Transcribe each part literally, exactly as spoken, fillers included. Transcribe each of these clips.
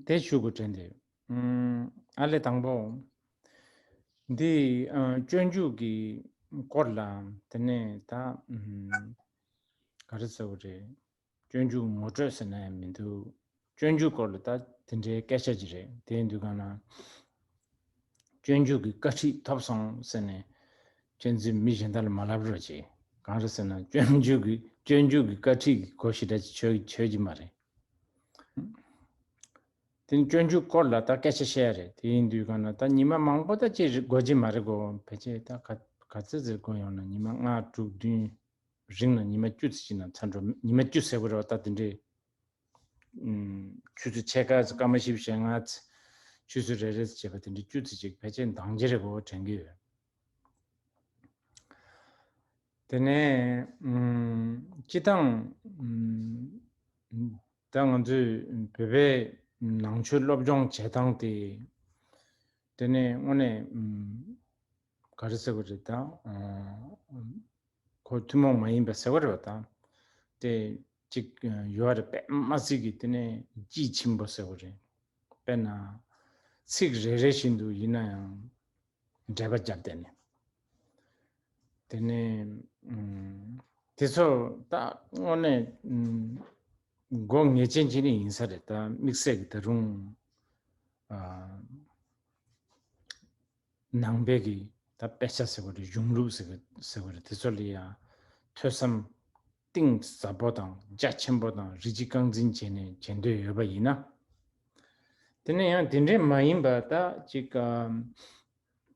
དེ་ཞུ་དགོས་དྲན་ཏེ། ཨ་ལས་དང་པོ། འདི་སྤྱོད་འཇུག་གི་སྐོར་ལ་དེ་ནས་ད་ག་རེ་ཟེར་བ་རེད། སྤྱོད་འཇུག་ངོ་སྤྲོད་ཟེར་ན་ཡང་མི་འདུག་སྤྱོད་འཇུག་སྐོར་ལ་ད་དེ་འདྲའི་སྐད་ཆ་ཅིག་རེད། དེ་ཡིན་དུས་གང་ན། སྤྱོད་འཇུག་གི་བཀའ་ཁྲིད་ཐོབ་སོང་ཟེར་ནས་ཁྱོད་ཚོས་མི་གཞན་དག་ལ་མ་ལབ་རོགས་གྱིས། གང་རེད་ཟེར་ན་སྤྱོད་འཇུག་གི་སྤྱོད་འཇུག་གི་བཀའ་ཁྲིད་ཀྱི་གོ་ཞེ་དྲག་ཅིག་ཆོད་ཆོད་ཀྱི་མ་རེད། དེ་ནི་སྤྱོད་འཇུག་སྐོར་ལ་ད་སྐད་ཆ་བཤད་ཡ་རེད། དེ་ཡིན་དུས་གང་ན་ད་ཉི་མ་མང་པོ་ད་ཅིག་དགོས་ཀྱི་མ་རེད་གོ། ཕལ་ཆེར་ད་ག་ག་ཚོད་ཚོད་དགོས་ཡོང་ན་ཉི་མ་ལྔ་དྲུག་བདུན། རིང་ན་ཉི་མ་བཅུ་ཙམ་ཅིག་ན་ཚར་འགྲོ། ཉི་མ་བཅུ་ཟེར་དགོས་རེད་བ། ད་དེ་འདྲའི་ཆུ་ཚོད་ཕྱེད་ཀ་ཙམ་སྐར་མ་བཞི་བཅུ་ཞེ་ལྔ་ཙམ་ཆུ་ཚོད་རེ་རེ་ཙམ་བྱས་པ་དེ་འདྲའི་བཅུ་ཙམ་ཅིག་ཕལ་ཆེར་འདང་རྒྱག་རེད་གོ་དྲན་གྱི་ཡོད། དེ་ནས་སྤྱི་བཏང་ད་ང་ཚོས་བོད་པའི་ནང་ཆོས་སློབ་སྦྱོང་བྱེད་སྟངས་དེ། དེ་ནས་དངོས་གནས་ག་རེ་ཟེར་དགོས་རེད་ད། ཁོ་ཐུན་མོང་མ་ཡིན་པ་ཟེར་བ་རེད་བ་ད། དེ་གཅིག་ཡོད་རེད། དཔེ་མ་སྲིད་ཀྱི་དེ་ནས་དཔྱིས་ཕྱིན་པོ་ཟེར་བ་རེད། དཔེར་ན་ཚིག་རེ་རེ་བཞིན་དུ་ཡིན་ན་ཡང་འགྲེལ་པ་བརྒྱབ་བསྡད་ནས། དེ་ནས་དེ་ཚོ་ད་དངོས་གནས་སྒོ་ངེས་ཅན་ཅིག་ནས་ཡིན་ས་རེད། ད་དམིགས་བསལ་གྱི་ད་རུང་ནང་པའི་གི་ད་དཔེ་ཆ་ཟེར་བ་རེད། གཞུང་ལུགས་ཟེར་བ་ཟེར་བ་རེད། དེ་ཚོ་ལ་ཡང་ཐོས་བསམ་གཏིང་ཟབ་པོ་དང་རྒྱ་ཆེན་པོ་དང་རིན་ཆེན་རྐང་འཛིན་བྱས་ནས་བྱེད་འདོད་ཡོད་པ་ཡིན་ན། དེ་ནས་ཡང་དེ་འདྲའི་མ་ཡིན་པ་ད་ཅིག་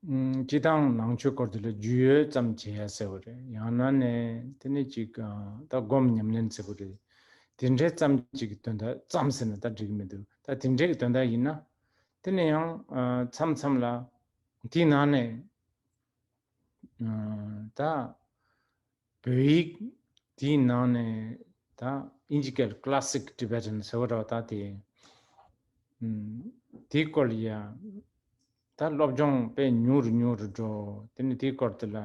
སྤྱི་བཏང་ནང་ཆོས་སྐོར་དེ་ལ་རྒྱུས་ཡོད་ཙམ་བྱེད་ཡ་ཟེར་བ་རེད། ཡང་ན་ནས་དེ་ནས་ཅིག་ད་སྒོམ་ཉམས་ལེན་ཟེར་བ་རེད། དེ་འདྲའི་ཙམ་ཅིག་གི་དོན་དག་ཙམ་ཟེར་ན་ད་འགྲིག་གི་མི་འདུག་ད་དེ་འདྲའི་གི་དོན་དག་ཡིན་ན། དེ་ནས་ཡང་མཚམས་མཚམས་ལ་དེའི་ནང་ནས་ད་བོད་ཡིག་དེའི་ནང་ནས་ད་ཨིན་ཇི་སྐད་Classic Tibetan་ཟེར་བ་འདྲ་བ་ད་དེ་དེའི་སྐོར་ལ་ཡ་ད་སློབ་སྦྱོང་དཔེ་ཉུང་རུ་ཉུང་རུ་འགྲོ། དེ་ནས་དེའི་སྐོར་དེ་ལ་ད་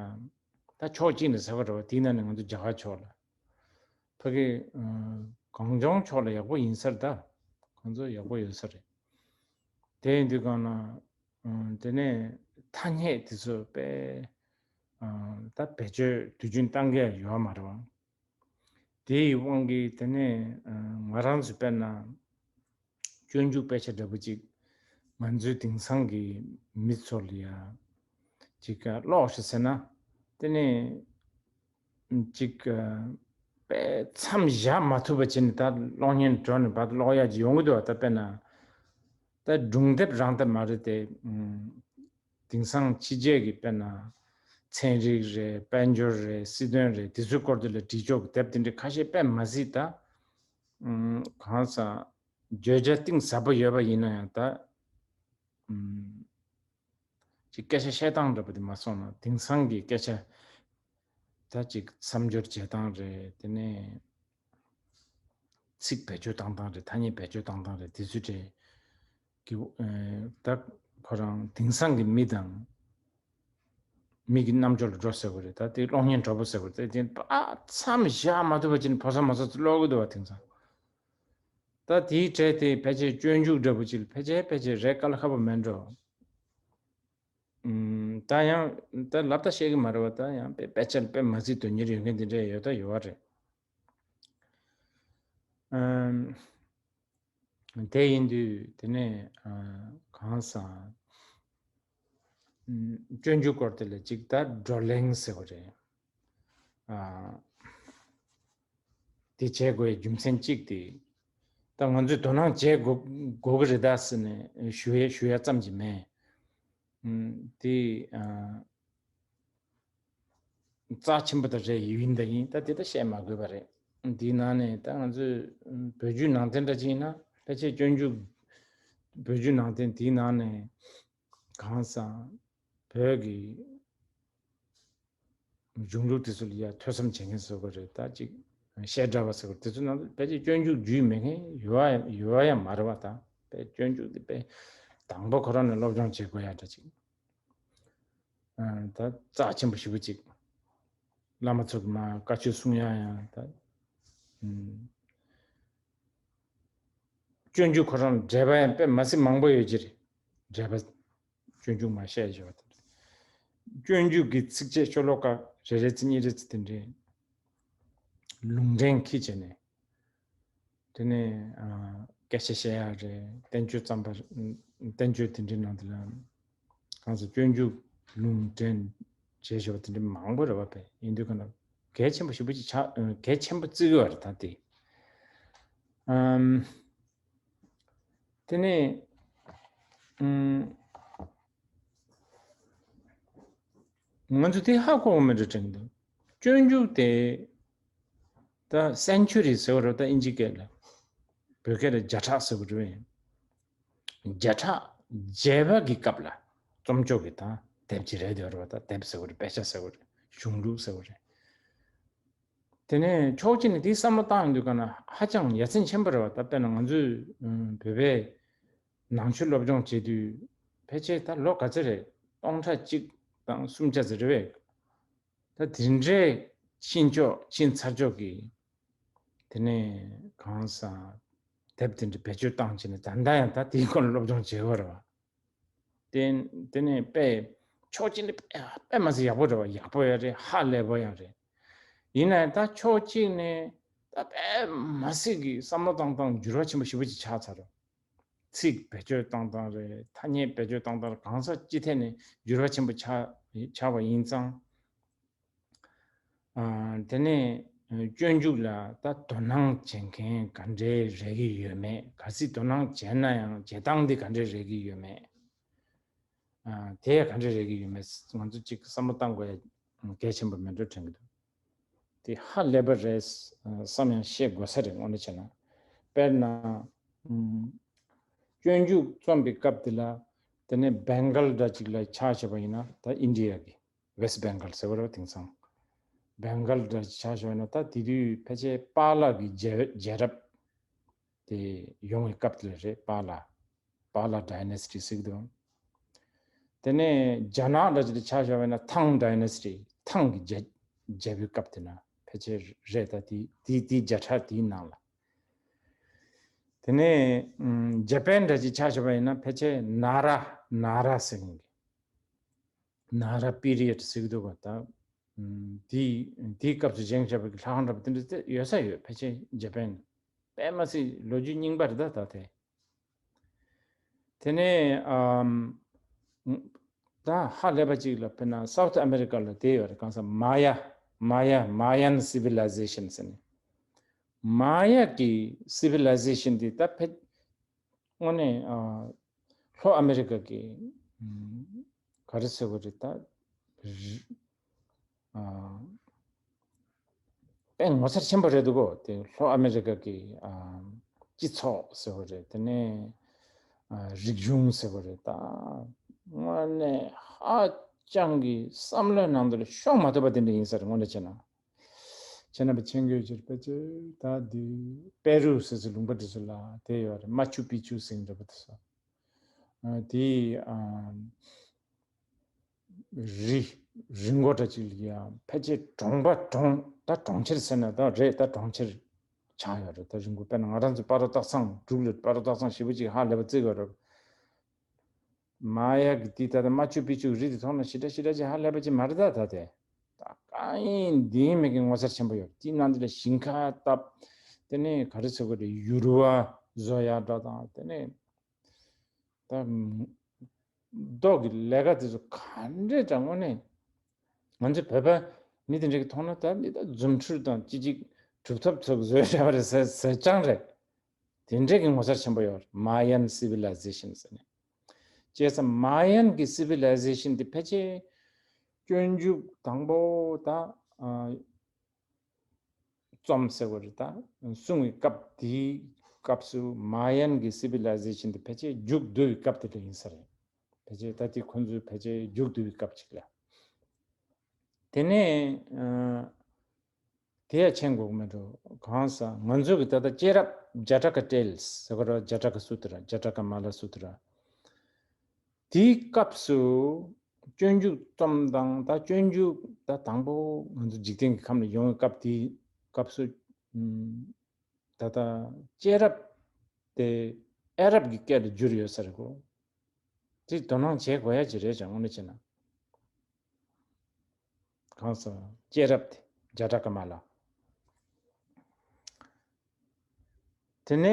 ཕྱོགས་གཅིག་ནས་ཟེར་བ་འདྲ་བ་དེའི་ནང་ནས་ང་ཚོ་རྒྱ་གར་ཕྱོགས་ལ། ཕ་གི་གངས་ལྗོངས་ཕྱོགས་ལ་ཡག་པོ་ཡིན་ས་རེད་ད། ཁོང་ཚོ་ཡག་པོ་ཡོད་ས་རེད། དེ་ཡིན་དུས་གང་ན་དེ་ནས་ཐ་སྙད་དེ་ཚོ་དཔེ་ད་བེད་སྤྱོད་དུས་རྒྱུན་བཏང་གི་ཡོད་མ་རེད་བ། དེ་ཡི་དབང་གིས་དེ་ནས་ང་རང་ཚོ་དཔེར་ན་སྤྱོད་འཇུག་དཔེ་ཆ་འདྲ་པོ་ཅིག་ང་ཚོའི་དེང་སང་གི་མི་ཚོ་ལ་ཡ་ཅིག་ཀློག་ཤིག་ཟེར་ན་དེ་ནས་ཅིག་དཔེ་མཚམས་བཞག་མ་ཐུབ་པ་བྱས་ནས་ད་ཀློག་སྙིང་འདོད་ནས་བར་དུ་ཀློག་ཡག་ཅིག་ཡོང་གི་འདུག་བ། ད་དཔེར་ན་ད་སྒྲུང་དེབ་རང་ད་མ་རེད་དེ། དེང་སང་ཕྱི་རྒྱལ་གྱི་དཔེར་ན་ཚན་རིག་རེད། དཔལ་འབྱོར་རེད། སྲིད་དོན་རེད། དེ་ཚོའི་སྐོར་དེ་ལ་བྲིས་ཆོག་གི་དེབ་དེ་འདྲ་ཁ་ཤས་དཔེ་མ་སྲིད་ད། གང་ཟག་བརྗོད་བྱ་གཏིང་ཟབ་པོ་ཡོད་པ་ཡིན་ན་ཡང་ད། ཅིག་སྐད་ཆ་བཤད་སྟངས་འདྲ་པོ་དེ་མ་སོང་ན་དེང་སང་གི་སྐད་ཆ་ད་ཅིག་མཚམས་སྦྱོར་བྱེད་སྟངས་རེད། དེ་ནས་ཚིག་བེད་སྤྱོད་བཏང་སྟངས་རེད། ཐ་སྙད་བེད་སྤྱོད་བཏང་སྟངས་རེད། དེ་ཚོའི་གྲས་ཀྱི་ད་ཁོ་རང་དེང་སང་གི་མི་དང་མི་གི་རྣམ་འགྱུར་ལ་འགྲོ་ཟེར་བ་རེད། ད་དེ་གློག་བརྙན་འདྲ་པོ་ཟེར་བ་རེད། དེ་མཚམས་བཞག་མ་ཐུབ་པ་ཅིག་ཕོ་གསར་མོ་གསར་ཚོ་ཀློག་གི་འདུག་བ་དེང་སང་། ད་དེའི་གྲས་དེ་ཕལ་ཆེར་སྤྱོད་འཇུག་འདྲ་པོ་ཅིག་ལ་ཕལ་ཆེར་ཕལ་ཆེར་རེད་དཀའ་ལས་ཁག་པོ་མེད་འགྲོ། ད་ཡང་ད་ལབ་ད་བཤད་གི་མ་རེད་བ། ད་ཡང་དཔེ་དཔེ་ཆ་ལ་དཔེ་མ་སྲིད་དོན་གཉེར་ཡོད་མཁན་དེ་འདྲ་ཡོད་ད་ཡོད་བ་རེད། དེ་ཡིན་དུས་དེ་ནས་གང་ཟག་སྤྱོད་འཇུག་སྐོར་དེ་ལ་ཅིག་ད་བགྲོ་གླེང་ཟེར་བ་རེད། དེ་བྱེད་དགོས་རྒྱུ་མཚན་གཅིག་དེ་ད་ང་ཚོས་དོ་སྣང་བྱེད་དགོས་དགོས་ཀྱི་རེད་ད་ཟེར་ནས་ཞུ་ཡ་ཞུ་ཡ་ཙམ་གྱི་མེད། དེ་རྩ་ཆེན་པོ་ད་རེད། ཡིན་ད་ཡིན། ད་དེ་ད་བཤད་མ་དགོས་པ་རེད། འདིའི་ནང་ནས་ད་ང་ཚོས་བོད་བརྒྱུད་ནང་བསྟན་འདྲ་ཅིག་ཡིན་ན་ཕལ་ཆེར་སྤྱོད་འཇུག་བོད་བརྒྱུད་ནང་བསྟན་དེའི་ནང་ནས་གང་ཟག་བོད་ཀྱི་གཞུང་ལུགས་དེ་ཚོ་ལ་ཡ་ཐོས་བསམ་བྱེད་མཁན་བཟོ་དགོས་རེད། ད་ཅིག་བཤད་གྲྭ་བ་ཟེར་བ་དེ་ཚོ་ནང་ཕལ་ཆེར་སྤྱོད་འཇུག་རྒྱུས་མེད་མཁན་ཡོད་ཡོད་ཡ་མ་རེད་བ། ད་དཔེ་སྤྱོད་འཇུག་དེ་དཔེ་དང་པོ་ཁོ་རང་ནས་སློབ་སྦྱོང་བྱེད་དགོས་ཡ་འདྲ་ཅིག་ད་རྩ་ཆེན་པོ་ཞེ་པོ་ཅིག་བླ་མ་ཚོ་གི་མ་བཀའ་ཆོས་གསུང་ཡ་ཡང་ད། སྤྱོད་འཇུག་ཁོ་རང་འགྲེལ་པ་ཡང་དཔེ་མ་སྲིད་མང་པོ་ཡོད་ཀྱི་རེད། འགྲེལ་པ་སྤྱོད་འཇུག་མ་བཤད་བཞག་པ་དེ་འདྲ། སྤྱོད་འཇུག་གི་ཚིགས་བཅད་ཤོ་ལོ་ཀ་རེ་རེ་ཚིག་གཉིས་རེ་ཚིག་དེ་འདྲའི་ལུང་འདྲེན་འཁྱེར་བྱས་ནས། དེ་ནས་ཨ། སྐད་ཆ་བཤད་ཡག་རེད། བསྟན་བཅོས་བརྩམས་པ། བསྟན་བཅོས་དེ་འདྲའི་ནང་དུ་ལ་གང་ཟེར། སྤྱོད་འཇུག་ལུང་འདྲེན་བྱས་བཞག་པ་དེ་འདྲ་མང་པོ་རེད་བ། དཔེ་ཡིན་དུས་ག་ན་གལ་ཆེན་པོ་ཞེ་པོ་ཅིག་ཆགས། གལ་ཆེན་པོ་བརྩི་གི་ཡོད་རེད་ད་དེ། ཨམ། དེ་ནས་ཨམ། ང་ཚོ་དེ་ཧ་གོ་གི་མེད་འགྲོ་དྲན་གྱི་འདུག་སྤྱོད་འཇུག་དེ་ད་སེན་ཆུ་རི་ཟེར་བ་རེད། ད་ཨིན་ཇི་སྐད་ལ། བོད་སྐད་ལ་བརྒྱ་ཕྲག་ཟེར་བ་རེད། བརྒྱ་ཕྲག་བརྒྱད་པ་གི་སྐབས་ལ་རྩོམ་ཅོག་གི་ད་དེབ་ཅིག་རེད་འདུག་རེད་བ། ད་དེབ་ཟེར་བ་རེད། དཔེ་ཆ་ཟེར་བ་རེད། གཞུང་ལུགས་ཟེར་བ་རེད། དེ་ནས་ཕྱོགས་གཅིག་ནས་དེའི་བསམ་བློ་བཏང་ཡོང་དུས་ག་ན་ཧ་ཅང་ཡ་མཚན་ཆེན་པོ་རེད་བ། ད་དཔེར་ན་ང་ཚོས་ཨ། བོད་པའི་ནང་ཆོས་སློབ་སྦྱོང་བྱེད་དུས་ཕལ་ཆེར་ད་ལོ་ག་ཚོད་རེད། སྟོང་ཕྲག་གཅིག་དང་སུམ་བརྒྱ་ཙམ་རེད་བས། ད་དེ་འདྲའི་ཕྱིན་ཕྱོགས་ཕྱིན་ཚར་ཕྱོགས་ཀྱི། དེ་ནས་གང་ཟག་དེབ་དེ་འདྲ་བེད་སྤྱོད་བཏང་བྱས་ནས་ད་ལྟ་ཡང་ད་དེའི་སྐོར་ལ་སློབ་སྦྱོང་བྱེད་དགོས་རེད་བ། དེ་དེ་ནས་དཔེ་ཕྱོགས་གཅིག་ནས་དཔེ་དཔེ་མ་སྲིད་ཡག་པོ་རེད་བ། ཡག་པོ་ཡང་རེད། ཧ་ལས་པོ་ཡང་རེད། ཡིན་ནའི་ད་ཕྱོགས་གཅིག་ནས་ད་དཔེ་མ་སྲིད་ཀྱི་བསམ་བློ་བཏང་སྟངས་འགྱུར་བ་ཆེན་པོ་ཞེ་པོ་ཅིག་ཆགས་ཚར་རེད། ཚིག་བེད་སྤྱོད་བཏང་སྟངས་རེད། ཐ་སྙད་བེད་སྤྱོད་བཏང་སྟངས་རེད། གང་ཟག་སྤྱི་ཐད་ནས་འགྱུར་བ་ཆེན་པོ་ཆགས་ཆགས་པ་ཡིན་ཙང་། ཨ། དེ་ནས་སྤྱོད་འཇུག་ལ་ད་དོ་སྣང་བྱེད་མཁན་ག་འདྲས་རེག་གི་ཡོད་མེད། གལ་སྲིད་དོ་སྣང་བྱས་ན་ཡང་བྱེད་སྟངས་འདི་ག་འདྲས་རེག་གི་ཡོད་མེད། ཨ། དེ་ག་འདྲས་རེག་གི་ཡོད་མེད་ང་ཚོ་གཅིག་བསམ་བློ་བཏང་དགོས་ཡ་གལ་ཆེན་པོ་མེད་འགྲོ་དྲན་གྱི་འདུག་དེ་ཧ་ལས་པ་རེད་བསམ་ཡང་ཤེས་དགོས་ས་རེད། དངོས་གནས་བྱས་ན། དཔེར་ན། ཨུམ། སྤྱོད་འཇུག་རྩོམ་པའི་སྐབས་དེ་ལ། དེ་ནས་བེང་གལ་འདྲ་ཅིག་ལ་ཆ་བཞག་པ་ཡིན་ན། ད་ཨིན་ཌི་ཡ་གི་ཝེ་སི་བེང་གལ་ཟེར་བ་རེད་བ། དེང་སང་བེང་གལ་འདྲ་ཅིག་ཆ་བཞག་ན། ད་དེ་དུས་ཕལ་ཆེར་པཱ་ལགས་ཀྱི་རྒྱལ་རྒྱལ་རབས་དེ་ཡོང་བའི་སྐབས་དེ་ལ་རེད། པཱ་ལགས། པཱ་ལགས་ཌའི་ནེ་སི་ཊི་ཟེར་གྱི་འདུག་དེ་ནས་རྒྱ་ནག་འདྲ་ཅིག་ལ་ཆ་བཞག་པ་ཡིན་ན་ཐང་ཌའི་ནེ་སི་ཊི། ཐང་གི་རྒྱལ་རྒྱལ་པོའི་སྐབས་དེ་ན་ཕལ་ཆེར་རེད། ད་དེ་དེ་དེ་བརྒྱ་ཕྲག་དེའི་ནང་ལ། དེ་ནས་ཨམ། ཇ་པན་འདྲ་ཅིག་ཆ་བཞག་པ་ཡིན་ན་ཕལ་ཆེར་ན་ར་ན་ར་ཟེར་མཁན་གྱི། ན་ར་པི་རི་ཡཌ་ཟེར་གྱི་འདུག་ག་ད་ཨམ། དེའི་དེའི་སྐབས་སུ་བཞེངས་བཞག་པའི་ལྷ་ཁང་འདྲ་པོ་དེ་འདྲ་དེ་ཡོད་ས་ཡོད། ཕལ་ཆེར་ཇ་པན་དཔེ་མ་སྲིད་ལོ་རྒྱུས་རྙིང་པ་རེད་ད། ད་དེ། དེ་ནས་ཨམ། ད་ཧ་ལས་པ་ཅིག་ལ་དཔེར་ན་སའུ་ཐི་ཨ་མེ་རི་ཀ་ལ་དེ་ཡོད་རེད། གང་ཟག་མ་ཡ། མ་ཡ། Mayan civilization ཟེར་ནས། མ་ཡ་གི་སི་ཝི་ལའི་ཟེ་ཤན་དེ་ད་ཕལ། དངོས་གནས་ཨ། ལྷོ་ཨ་མེ་རི་ཀ་གི་ཨམ། ག་རེ་ཟེར་དགོས་རེད་ད། རི། ཨ། དཔེ་ངོ་མཚར་ཆེན་པོ་རེད་འདུག་གོ་དེ་ལྷོ་ཨ་མེ་རི་ཀ་གི་ཨ། སྤྱི་ཚོགས་ཟེར་བ་རེད། དེ་ནས་ཨ། རིག་གཞུང་ཟེར་བ་རེད་ད། དངོས་གནས་ཧ་ཅང་གི་བསམ་བློའི་ནང་དུ་ལ་ཤོང་མ་ཐུབ་པ་དེ་འདྲ་ཡིན་ས་རེད། དངོས་གནས་བྱས་ན། བྱས་ན་པ་ཆེན་གྱི་ཕྱིར་ཕལ་ཆེར་ད་འདི་པེ་རུ་ཟེར་ཚུལ་ལུང་པ་དེ་ཚོ་ལ་དེ་ཡོད་རེད། མ་ཆུ་པི་ཆུ་ཟེར་འདྲ་པོ་དེ་ཚོ། ཨ། དེ་ཨ། རི། རི་མགོ་འདྲ་ཅིག་ལ་ཡ་ཕལ་ཆེར་གྲོང་པ་གྲོང་ད་གྲོང་ཁྱེར་ཟེར་ན་ད་རེད། ད་གྲོང་ཁྱེར་ཆགས་ཡོད་རེད། ད་རི་མགོ་དཔེར་ན་ང་རང་ཚོ་སྤ་རོ་སྟག་ཚང་འབྲུག་ལ་སྤ་རོ་སྟག་ཚང་ཞེ་པོ་ཅིག་ཧ་ལས་པ་བརྩི་དགོས་རེད། མ་ཡ་གི་དེ་ད་ལྟ་མ་ཆུ་པི་ཆུ་རི་དེ་མཐོང་ན་ཞེ་དྲག་ཞེ་དྲག་ཅིག་ཧ་ལས་པ་ཅིག་མ་རེད་ད། ད་དེ་ད་གང་ཡིན་འདི་ཡིན་མེད་ཀྱི་ངོ་མཚར་ཆེན་པོ་ཡོད། དེའི་ནང་དེ་ལ་ཞིང་ཁ་བཏབ། དེ་ནས་ག་རེ་ཟེར་དགོས་རེད། ཡུར་བ་བཟོ་ཡག་འདྲ་དང་། དེ་ནས་ད་རྡོ་གི་ལས་ཀ་དེ་ཚོ་ག་འདྲས་ཀྱང་། དངོས་གནས་ང་ཚོ་བོད་པ་མི་དེ་འདྲ་གི་མཐོང་ན་ད་འདི་ད་རྫུ་འཕྲུལ་དང་ཅི་ཅིག་གྲུབ་ཐོབ་ཚོ་བཟོས་བཞག་པ་རེད་ཟེར་ཟེར་རྐྱང་རེད། དེ་འདྲས་ཀྱི་ངོ་མཚར་ཆེན་པོ་ཡོད། Mayan civilization ཟེར་ནས། བྱས་ཙང་མ་ཡན་གྱི་སི་ཝི་ལའི་ཟེ་ཤན་དེ་ཕལ་ཆེར་སྤྱོད་འཇུག་དང་པོ་ད་ཨ། རྩོམ་ཟེར་བ་རེད་ད། གསུང་བའི་སྐབས་དེའི་སྐབས་སུ་མ་ཡན་གྱི་སི་ཝི་ལའི་ཟེ་ཤན་དེ་ཕལ་ཆེར་མཇུག་བསྡུ་བའི་སྐབས་དེ་ལ་ཡིན་ས་རེད། ཕལ་ཆེར་ད་དེ་ཁོང་ཚོའི་ཕལ་ཆེར་མཇུག་བསྡུ་བའི་སྐབས་ཅིག་ལ། དེ་ནས་ཨ། དེ་ཡང་མཁྱེན་དགོས་ཀྱི་མེད་འགྲོ། གང་ཟེར་ན་ང་ཚོ་གི་ད་ལྟ་སྐྱེས་རབས་ཇ་ཊ་ཀ་ཊེལ་ཟེར་གྱི་རེད། ཇ་ཊ་ཀ་སུ་ཏྲ། ཇ་ཊ་ཀ་མ་ལ་སུ་ཏྲ། དེའི་སྐབས་སུ་སྤྱོད་འཇུག་རྩོམ་སྟངས། ད་སྤྱོད་འཇུག་ད་དང་པོ་ང་ཚོ་འཇིག་རྟེན་གྱི་ཁམས་ལ་ཡོང་བའི་སྐབས་དེའི་སྐབས་སུ། ཨུམ། ད་ལྟ་སྐྱེས་རབས་དེ་ ཨ་རབ་ཀྱི་སྐད་ལ་བསྒྱུར་ཡོད་ས་རེད་གོ། དེ་དོ་སྣང་བྱེད་དགོས་ཡ་ཅིག་རེད་ཅང་དངོས་གནས་བྱས་ན། གང་ཟག་སྐྱེས་རབས་དེ་བརྒྱ་ཕྲག་ཀ་མ་ལ། དེ་ནས་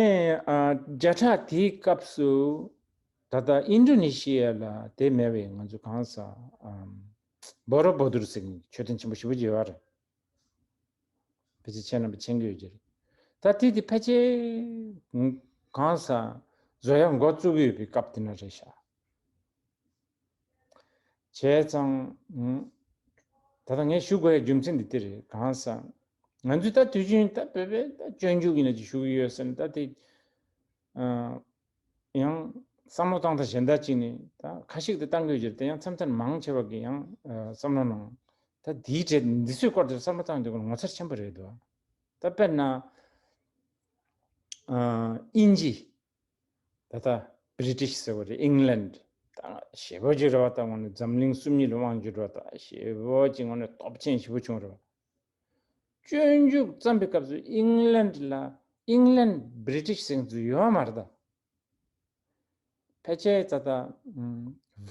ཨ་བརྒྱ་ཕྲག་དེའི་སྐབས་སུ་ད་ལྟ་ཨིན་ཌོ་ནེ་ཤི་ཡ་ལ་དེ་མེད་པའི་ང་ཚོ་གང་ཟག་ཨམ་བོ་རོ་བོ་དུར་ཟེར་མཁན་མཆོད་རྟེན་ཆེན་པོ་ཞེ་པོ་ཅིག་ཡོད་རེད། ཕལ་ཆེར་ཁྱེད་རྣམ་པ་མཁྱེན་གྱི་ཡོད་ཀྱི་རེད། ད་དེ་དེ་ཕལ་ཆེར་གང་ཟག་བཟོ་ཡ་འགོ་བཙུགས་ཀྱི་ཡོད་པའི་སྐབས་དེ་ན་རེད་ཤག་བྱས་ཙང་། ད་ལྟ་ངས་ཞུ་དགོས་ཡ་རྒྱུ་མཚན་འདི་དེ་རེད། གང་ཟག་ང་ཚོས་ད་དུས་རྒྱུན་ད་བོད་པའི་ད་སྤྱོད་འཇུག་ཡིན་ན་ཅིག་ཞུ་གི་ཡོད་ཟེར་ན་ད་དེ། ཡང་བསམ་བློ་བཏང་སྟངས་གཞན་དག་ཅིག་ནི་ད་ཁ་ཤིག་ཏུ་བཏང་དགོས་ཀྱི་རེད་དེ། ཡང་མཚམས་མཚམས་མང་ཆེ་བ་གི་ཡང་བསམ་བློ་ནང་ད་དེའི་གྲས་འདི་ཚོའི་སྐོར་དུ་བསམ་བློ་བཏང་དུས་ངོ་མཚར་ཆེན་པོ་རེད་འདུག་ད་དཔེར་ན་དབྱིན་ཇི་ད་ལྟ་བྷི་རི་ཊིཤ་ཟེར་བ་རེད། ཨིང་ལན་ད་ཞེ་པོ་ཅིག་རེད་བ། ད་ངོ་ནས་འཛམ་གླིང་སུམ་གཉིས་ལ་དབང་བསྒྱུར་བ་ད་ཞེ་པོ་ཅིག་ངོ་ནས་སྟོབས་ཆེན་ཞེ་པོ་བྱུང་རེད་བ། སྤྱོད་འཇུག་བརྩམས་པའི་སྐབས་སུ་ཨིང་ལན་ལ་ཨིང་ལན་བྷི་རི་ཊིཤ་ཟེར་མཁན་ཚོ་ཡོད་མ་རེད་ད། ཕལ་ཆེར་ད་ལྟ་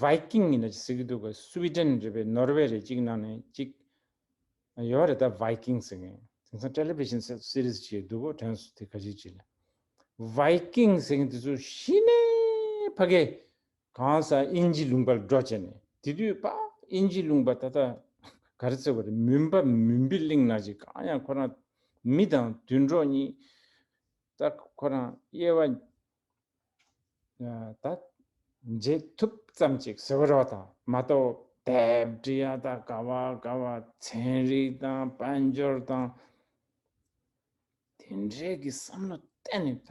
ཝའི་ཀིང་ཡིན་ན་ཅིག་ཟེར་གྱི་འདུག་ག་སུའི་ཌེན་རེད་པས། ནོར་ཝེ་རེད། གཅིག་ནང་ནས་གཅིག་ཡོད་རེད་ད། ཝའི་ཀིང་ཟེར་མཁན་དེང་སང་ཊེ་ལི་ཝི་ཤན་སི་རི་ཛི་ཅིག་འདུག་གོ་དྲན་སོང་དེ་ག་ཅིག་ཅིག་ལ། ཝའི་ཀིང་ཟེར་མཁན་དེ་ཚོ་གཞི་ནས་ཕ་གི་གང་ཟག་དབྱིན་ཇི་ལུང་པར་འགྲོ་བྱས་ནས། དེ་དུས་པ་དབྱིན་ཇི་ལུང་པ་ད་ལྟ་ག་རེ་ཟེར་བ་རེད། མུན་པ་མུན་པའི་གླིང་ན་ཅིག་གང་ཡང་ཁོ་རང་མི་དང་དུད་འགྲོ་གཉིས་ད་ཁོ་རང་དབྱེ་བ་ད་འབྱེད་ཐུབ་ཙམ་ཅིག་ཟེར་བ་རེད་བ། དང་མ་གཏོགས་དེབ་འབྲི་ཡ་ད་ག་བ་ག་བ་ཚན་རིག་དང་དཔལ་འབྱོར་དང་དེ་འདྲའི་གི་བསམ་བློ་གཏན་ནས་ད་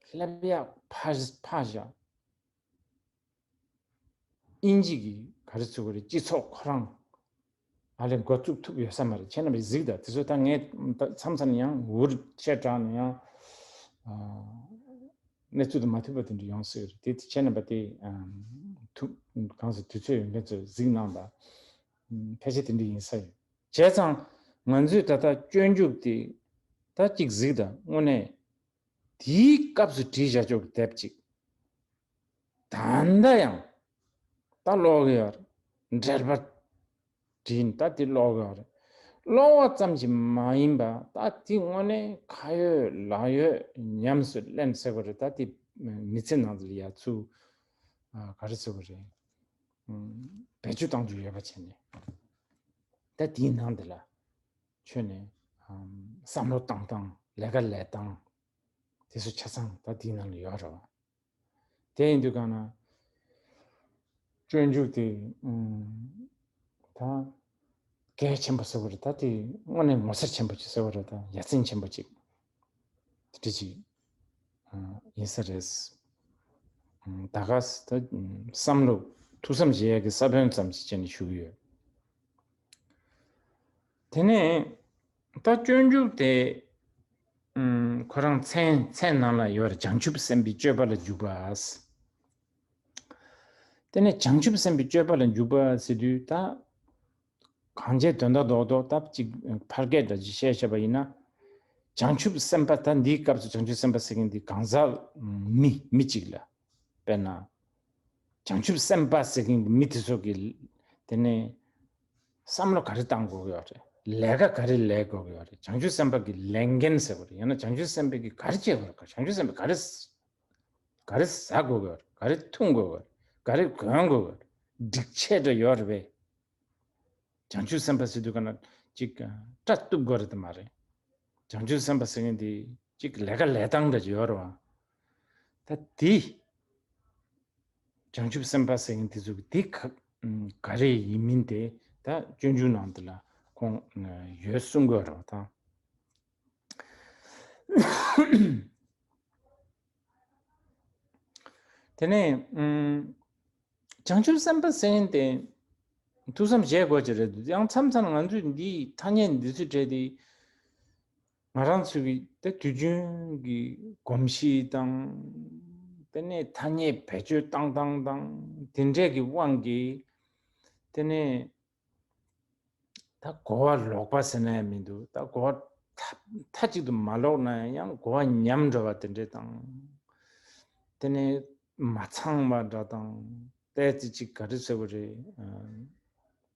སླེབས་ཡག་ཕར་ཕར་བཞག་དབྱིན་ཇི་གི་ག་རེ་ཟེར་དགོས་རེད། སྤྱི་ཚོགས་ཁོ་རང་ཨ་ལས་འགོ་བཙུགས་ཐུབ་ཡོད་ས་མ་རེད། ཁྱེད་རྣམ་པས་གཟིགས་དང་། དེ་ཚོ་ད་ངས་ད་མཚམས་མཚམས་ཡང་འུར་ཆད་དྲགས་ནས་ཡང་ཨ་གནས་ཚུལ་དང་མ་མཐུན་པ་དེ་འདྲ་ཡོང་སྲིད་རེད། དེ་ཁྱེད་རྣམ་པ་དེ་ཨ་ཐུབ་གང་ཟེར་དུས་ཚོད་ཡོད་མཁན་ཚོས་གཟིགས་གནང་དང་། ཕལ་ཆེར་དེ་འདྲ་ཡིན་ས་ཡོད། བྱས་ཙང་ང་ཚོས་ད་ལྟ་སྤྱོད་འཇུག་དེ་ད་གཅིག་གཟིགས་དང་། དངོས་གནས་དེའི་སྐབས་སུ་བྲིས་བཞག་ཆོག་གི་དེབ་ཅིག་ད་ལྟ་ཡང་ད་ཀློག་གི་ཡོད་རེད། འགྲེལ་པ་བྲིས་ནས་ད་དེ་ཀློག་གི་ཡོད་རེད། ཀློག་པ་ཙམ་ཞིག་མ་ཡིན་པ་ད་དེ་དངོས་གནས་ཁ་ཡོད་ལག་ཡོད་ཉམས་སུ་ལེན་ཟེར་བ་རེད། ད་དེ་མི་ཚེ་ནང་དུ་ཡ་ཚུར་ཨ་ག་རེ་ཟེར་བ་རེད། ཨ་བེད་སྤྱོད་གཏོང་རྒྱུ་ཡོད་པ་བྱས་ནས། ད་དེའི་ནང་དེ་ལ་ཁྱོན་ནས་ཨམ་བསམ་བློ་བཏང་སྟངས། ལས་ཀ་ལས་སྟངས་དེ་ཚོ་ཆ་ཚང་ད་དེའི་ནང་ལ་ཡོད་རེད་བ། དེ་ཡིན་དུས་གང་ན་སྤྱོད་འཇུག་དེ་ཨམ་ད་གལ་ཆེན་པོ་ཟེར་བ་རེད། ད་དེ་དངོས་གནས་ངོ་མཚར་ཆེན་པོ་ཅིག་ཟེར་བ་རེད། ད་ཡ་མཚན་ཆེན་པོ་ཅིག་དེ་འདྲ་ཅིག་ཨ་ཡིན་ས་རེད། ཨ་ད་ག་ས་ད་བསམ་བློ་ཐུགས་བསམ་བཞེས་ཡག་གི་ས་བོན་ཙམ་ཞིག་བྱས་ནས་ཞུ་གི་ཡོད། དེ་ནས་ད་སྤྱོད་འཇུག་དེ་ཨམ་ཁོ་རང་མཚན་མཚན་ནང་ལ་ཡོད་རེད། བྱང་ཆུབ་སེམས་དཔའི་སྤྱོད་པ་ལ་འཇུག་པ། དེ་ནས་བྱང་ཆུབ་སེམས་དཔའི་སྤྱོད་པ་ལ་འཇུག་པ་ཟེར་དུས་ད་གང་བྱས་དོན་དག་རྡོག་རྡོག་ད་ཅིག་ཕལ་སྐད་འདྲ་ཅིག་བཤད་བྱས་པ་ཡིན་ན། བྱང་ཆུབ་སེམས་དཔའ་ད་འདིའི་སྐབས་སུ་བྱང་ཆུབ་སེམས་དཔའ་ཟེར་མཁན་འདི་གང་ཟག་མི་མི་གཅིག་ལ། དཔེར་ན། བྱང་ཆུབ་སེམས་དཔའ་ཟེར་མཁན་གྱི་མི་དེ་ཚོ་གི་དེ་ནས་བསམ་བློ་ག་རེ་བཏང་དགོས་ཀྱི་ཡོད་རེད། ལས་ཀ་ག་རེ་ལས་དགོས་ཀྱི་ཡོད་རེད། བྱང་ཆུབ་སེམས་དཔའ་གི་ལས་འགན་ཟེར་བ་རེད། ཡང་ན་བྱང་ཆུབ་སེམས་དཔའ་གི་ག་རེ་བྱེད་དགོས་རེད། བྱང་ཆུབ་སེམས་དཔའ་ག་རེ་ག་རེ་ཟ་དགོས་ཀྱི་ཡོད་རེད། ག་རེ་འཐུང་དགོས་ཀྱི་ཡོད་རེད། ག་རེ་གོན་དགོས་ཀྱི་ཡོད་རེད། སྒྲིག་ཆས་འདྲ་ཡོད་རེད་པས། བྱང་ཆུབ་སེམས་དཔའ་ཟེར་དུས་ག་ན་ཅིག་སྐྲ་གཏུབ་དགོས་རེད་དེ་མ་རེད། བྱང་ཆུབ་སེམས་དཔའ་ཟེར་མཁན་དེ་ཅིག་ལས་ཀ་ལས་སྟངས་འདྲ་ཅིག་ཡོད་རེད་བ། ད་དེ་བྱང་ཆུབ་སེམས་དཔའ་ཟེར་མཁན་དེ་ཚོ་གི་དེ་ག་ག་རེ་ཡིན་མིན་དེ་ད་སྤྱོད་འཇུག་ནང་དེ་ལ་ཁོང་ཡོད་གསུང་དགོས་རེད་བ་ད། དེ་ནས་ཨུམ། བྱང་ཆུབ་སེམས་དཔའ་ཟེར་མཁན་དེ་ཐུགས་བསམ་བཞེས་དགོས་ཀྱི་རེད། ཡང་མཚམས་མཚམས་ང་ཚོས་འདིའི་ཐ་སྙད་འདི་ཚོའི་གྲས་དེ་ང་རང་ཚོའི་གི་ད་དུས་རྒྱུན་གྱི་གོམས་གཤིས་དང་། དེ་ནས་ཐ་སྙད་བེད་སྤྱོད་བཏང་སྟངས་དང་དེ་འདྲས་ཀྱི་དབང་གིས་དེ་ནས་ད་གོ་བ་ལོག་པ་ཟེར་ན་ཡང་མི་འདུག་ད་གོ་བ་མཐའ་མཐའ་གཅིག་ཏུ་མ་ལོག་ན་ཡང་གོ་བ་ཉམས་འགྲོ་བ་དེ་འདྲས་དང་། དེ་ནས་མ་ཚང་བ་འདྲ་དང་། ཏོག་ཙམ་ཅིག་ག་རེ་ཟེར་བ་རེད། ཨ།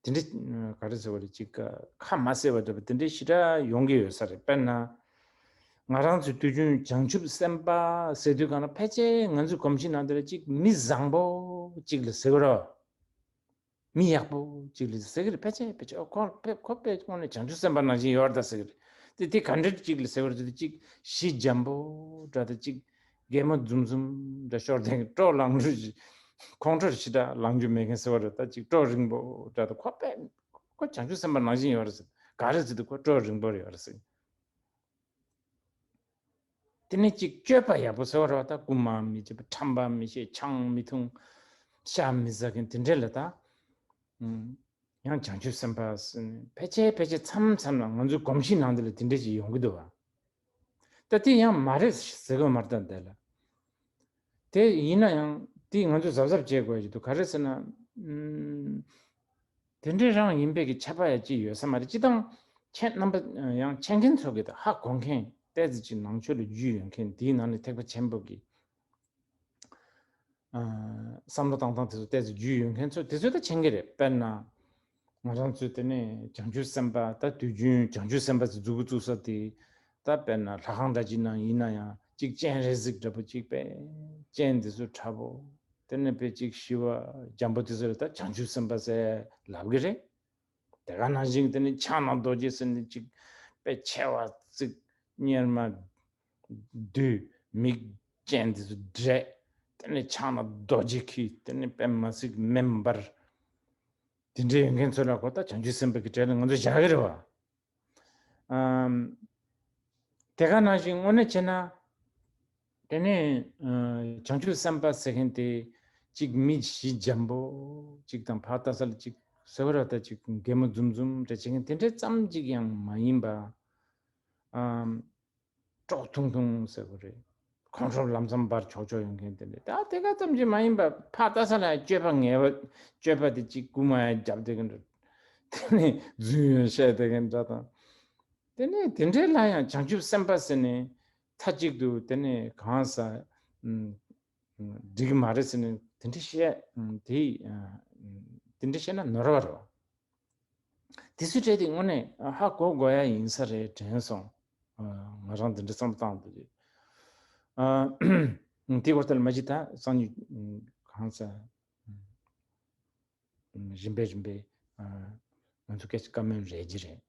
དེ་འདྲ་ག་རེ་ཟེར་བ་རེད། ཅིག་ཁ་མ་གསལ་བ་འདྲ་བ་དེ་འདྲ་ཞེ་དྲག་ཡོང་གི་ཡོད་ས་རེད། དཔེར་ན། ང་རང་ཚོའི་དུས་རྒྱུན་བྱང་ཆུབ་སེམས་དཔའ་ཟེར་དུས་གང་ན་ཕལ་ཆེར་ང་ཚོའི་གོམས་གཤིས་ནང་དེ་ལ་ཅིག་མི་བཟང་པོ་ཅིག་ལ་ཟེར་གི་རེད། མི་ཡག་པོ་ཅིག་ལ་ཟེར་གི་རེད། ཕལ་ཆེར་ཕལ་ཆེར་ཨོ་ཁོ་ཕལ་ཁོ་ཕལ་དངོས་གནས་བྱང་ཆུབ་སེམས་དཔའ་ནང་བཞིན་ཡོད་རེད་ད་ཟེར་གི་རེད། དེ་དེ་ག་འདྲ་ཅིག་ལ་ཟེར་གི་རེད་ཟེར་དུས། ཅིག་གཞི་འཇམ་པོ་འདྲ་དང་། ཅིག་གད་མོ་འཛུམ་འཛུམ་འདྲ་ཤོར་དེ། སྤྲོ་ལངས་རྒྱུ་ཞིག་ཁོང་ཁྲོ་ཞེ་དྲག་ལངས་རྒྱུ་མེད་མཁན་ཟེར་བ་རེད་ད། ཅིག་སྤྲོ་རིང་པོ་འདྲ་དང་། ཁོ་ཕལ་ཁོ་བྱང་ཆུབ་སེམས་དཔའ་ནང་བཞིན་ཡོད་རེད་ཟེར། ག་རེ་ཟེར་དུས་ཁོ་སྤྲོ་རིང་པོ་ཡོད་རེད་ཟེར། དེ་ནས་ཅིག་སྤྱོད་པ་ཡག་པོ་ཟེར་བ་རེད་བ་ད། རྐུ་མ་མི་བྱེད་པ། ཁྲམ་པ་མི་བྱེད། ཆང་མི་འཐུང་། ཤ་མི་ཟ་མཁན་དེ་འདྲ་ལ་ད། ཨུམ། ཡང་བྱང་ཆུབ་སེམས་དཔའ་ཟེར་ནས་ཕལ་ཆེར་ཕལ་ཆེར་མཚམས་མཚམས་ལ་ང་ཚོའི་གོམས་གཤིས་ནང་དེ་ལ་དེ་འདྲ་ཞིག་ཡོང་གི་འདུག་བ། ད་དེ་ཡང་མ་རེད་ཟེར་གི་མ་རེད་ད་འདི་ལ། དེ་ཡིན་ན་ཡང་དེ་ང་ཚོས་གཟབ་གཟབ་བྱེད་དགོས་ཀྱི་འདུག་ག་རེ་ཟེར་ན། ཨུམ། དེ་འདྲའི་རང་ཡིན་པའི་གི་ཁྱབ་པ་ཡ་ཅི་ཡོད་ས་མ་རེད། སྤྱིར་བཏང་ཁྱེད་རྣམ་པ་ཡང་མཁྱེན་མཁན་ཚོ་གི་ད་ཧ་གོ་མཁན། ཏོག་ཙམ་ཅིག་ནང་ཆོས་ལ་རྒྱུས་ཡོད་མཁན། དེའི་ནང་ནས་ཐེག་པ་ཆེན་པོ་གི་ཨ། བསམ་བློ་བཏང་སྟངས་དེ་ཚོ་ཏོག་ཙམ་རྒྱུས་ཡོད་མཁན་ཚོ་དེ་ཚོས་ད་མཁྱེན་གི་རེད། དཔེར་ན། ང་རང་ཚོས་དེ་ནས་བྱང་ཆུབ་སེམས་དཔའ་ད་དུས་རྒྱུན་བྱང་ཆུབ་སེམས་དཔའ་ཟེར་མཛུབ་གུ་བཙུགས་ས་དེ། ད་དཔེར་ན་ལྷ་ཁང་འདྲ་ཅིག་ནང་ཡིན་ན་ཡང་ཅིག་སྤྱན་རས་གཟིགས་འདྲ་པོ་ཅིག་པས། སྤྱན་དེ་ཚོ་ཁྲ་པོ། དེ་ནས་དཔེ་ཅིག་ཞི་བ་འཇམ་པོ་དེ་ཚོ་ལ་ད་བྱང་ཆུབ་སེམས་དཔའ་ཟེར་ལབ་གི་རེད། དེ་ག་ནང་བཞིན་དེ་ནས་ཕྱག་ན་རྡོ་རྗེ་ཟེར་ནས་ཅིག་དཔེ་མཆེ་བ་གཙིགས། གཉེར་མ་བསྡུས། མིག་ཅན་དེ་ཚོ་བགྲད། དེ་ནས་ཕྱག་ན་རྡོ་རྗེ་འཁྱིལ། དེ་ནས་དཔེ་མ་སྲིད་མེ་འབར། དེ་འདྲའི་ཡོད་མཁན་ཚོ་ལ་གོ་ད་བྱང་ཆུབ་སེམས་དཔའ་གི་གྲས་ལ་ང་ཚོ་བཞག་གི་རེད་བ། ཨམ། དེ་ག་ནང་བཞིན་དངོས་གནས་བྱས་ན། དེ་ནས་ཨ། བྱང་ཆུབ་སེམས་དཔའ་ཟེར་མཁན་དེ་གཅིག་མི་གཞི་འཇམ་པོ་གཅིག་དང་། ཕར་ལྟ་ས་ལ་གཅིག་ཟེར་བ་ར་ད་གཅིག་གད་མོ་འཛུམ་འཛུམ་འདྲ་བྱེད་མཁན་དེ་འདྲ་ཙམ་གཅིག་ཡང་མ་ཡིན་པ། ཨམ། དཀྲོག་ཐུང་ཐུང་ཟེར་བ་རེད། ཁོང་ཁྲོ་ལམ་སང་འབར་ཆོག་ཆོག་ཡོང་མཁན་དེ་འདྲ། ད་དེ་ག་ཙམ་གྱིས་མ་ཡིན་པ། ཕར་ལྟ་ས་ལ་སྤྱོད་པ་ངན་པ། སྤྱོད་པ་དེ་གཅིག་རྐུ་མ་ཡང་རྒྱབ་བསྡད་མཁན་འདྲ། དེ་ནས་རྫུན་ཡང་བཤད་བསྡད་མཁན་འདྲ་དང་། དེ་ནས་དེ་འདྲའི་ལ་ཡང་བྱང་ཆུབ་སེམས་དཔའ་ཟེར་ནས་མཐའ་གཅིག་ཏུ་དེ་ནས་གང་ཟག་ཨུམ། འགྲིག་གི་མ་རེད་ཟེར་ནས་དེ་འདྲ་བཤད། ཨུམ། དེ་ཨ། དེ་འདྲ་བཤད་ན་ནོར་བ་རེད་བ། དེ་ཚོའི་གྲས་དེ་དངོས་གནས་ཧ་གོ་དགོས་ཡ་ཡིན་ས་རེད་དྲན་སོང་། ཨ། ང་རང་དེ་འདྲ་བསམ་བློ་བཏང་འདུག་ཨ། དེ་སྐོར་དེ་ལ་མ་གཞི་ད་སང་ཉིན་གང་ཟག་རིམ་པས་རིམ་པས་ཨ། ང་ཚོ་སྐད་ཆ་བཀའ་མོལ་རེད་ཀྱི་རེད།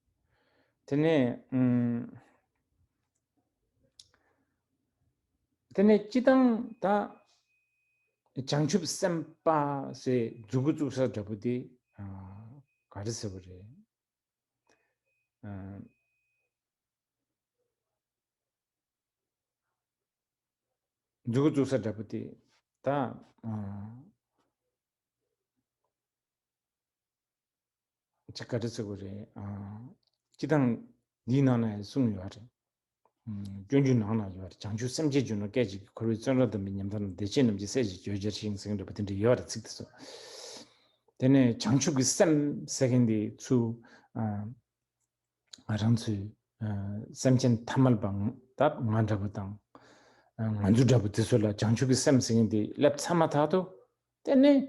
དེ་ནས་ཨུམ། དེ་ནས་སྤྱིར་བཏང་ད་བྱང་ཆུབ་སེམས་དཔའ་ཟེར་མཛུབ་གུ་བཙུགས་ས་འདྲ་པོ་དེ་ཨ། ག་རེ་ཟེར་བ་རེད། ཨ། མཛུབ་གུ་བཙུགས་ས་འདྲ་པོ་དེ་ད་ཨ། ཅིག་ག་རེ་ཟེར་དགོས་རེད། ཨ། སྤྱིར་བཏང་འདིའི་ནང་ན་ཡང་གསུངས་ཡོད་རེད། ཨ། སྤྱོད་འཇུག་ནང་ན་ཡོད་རེད། བྱང་ཆུབ་སེམས་བསྐྱེད་འཇུག་ན། སྐད་ཅིག་གིས་འཁོར་བའི་བཙོན་ར་འདམ་པའི་ཉམ་ཐག་རྣམས། བདེ་སྐྱིད་རྣམས་ཀྱི་སྲས་ཀྱི་རྒྱུར་གྱུར་ཅིང་། ཟེར་མཁན་འདྲ་པོ་དེ་འདྲ་ཡོད་རེད། ཚིག་དེ་ཚོ། དེ་ནས་བྱང་ཆུབ་ཀྱི་སེམས་ཟེར་མཁན་དེ་ཚུར་ཨ། ང་རང་ཚོའི་ཨ། སེམས་ཅན་ཐ་མལ་པ་ད་ང་འདྲ་པོ་དང་། ཨ། ང་ཚོ་འདྲ་པོ་དེ་ཚོ་ལ་བྱང་ཆུབ་ཀྱི་སེམས་ཟེར་མཁན་དེ་སླེབས་ཚར་མ་ཐག་ཏུ། དེ་ནས་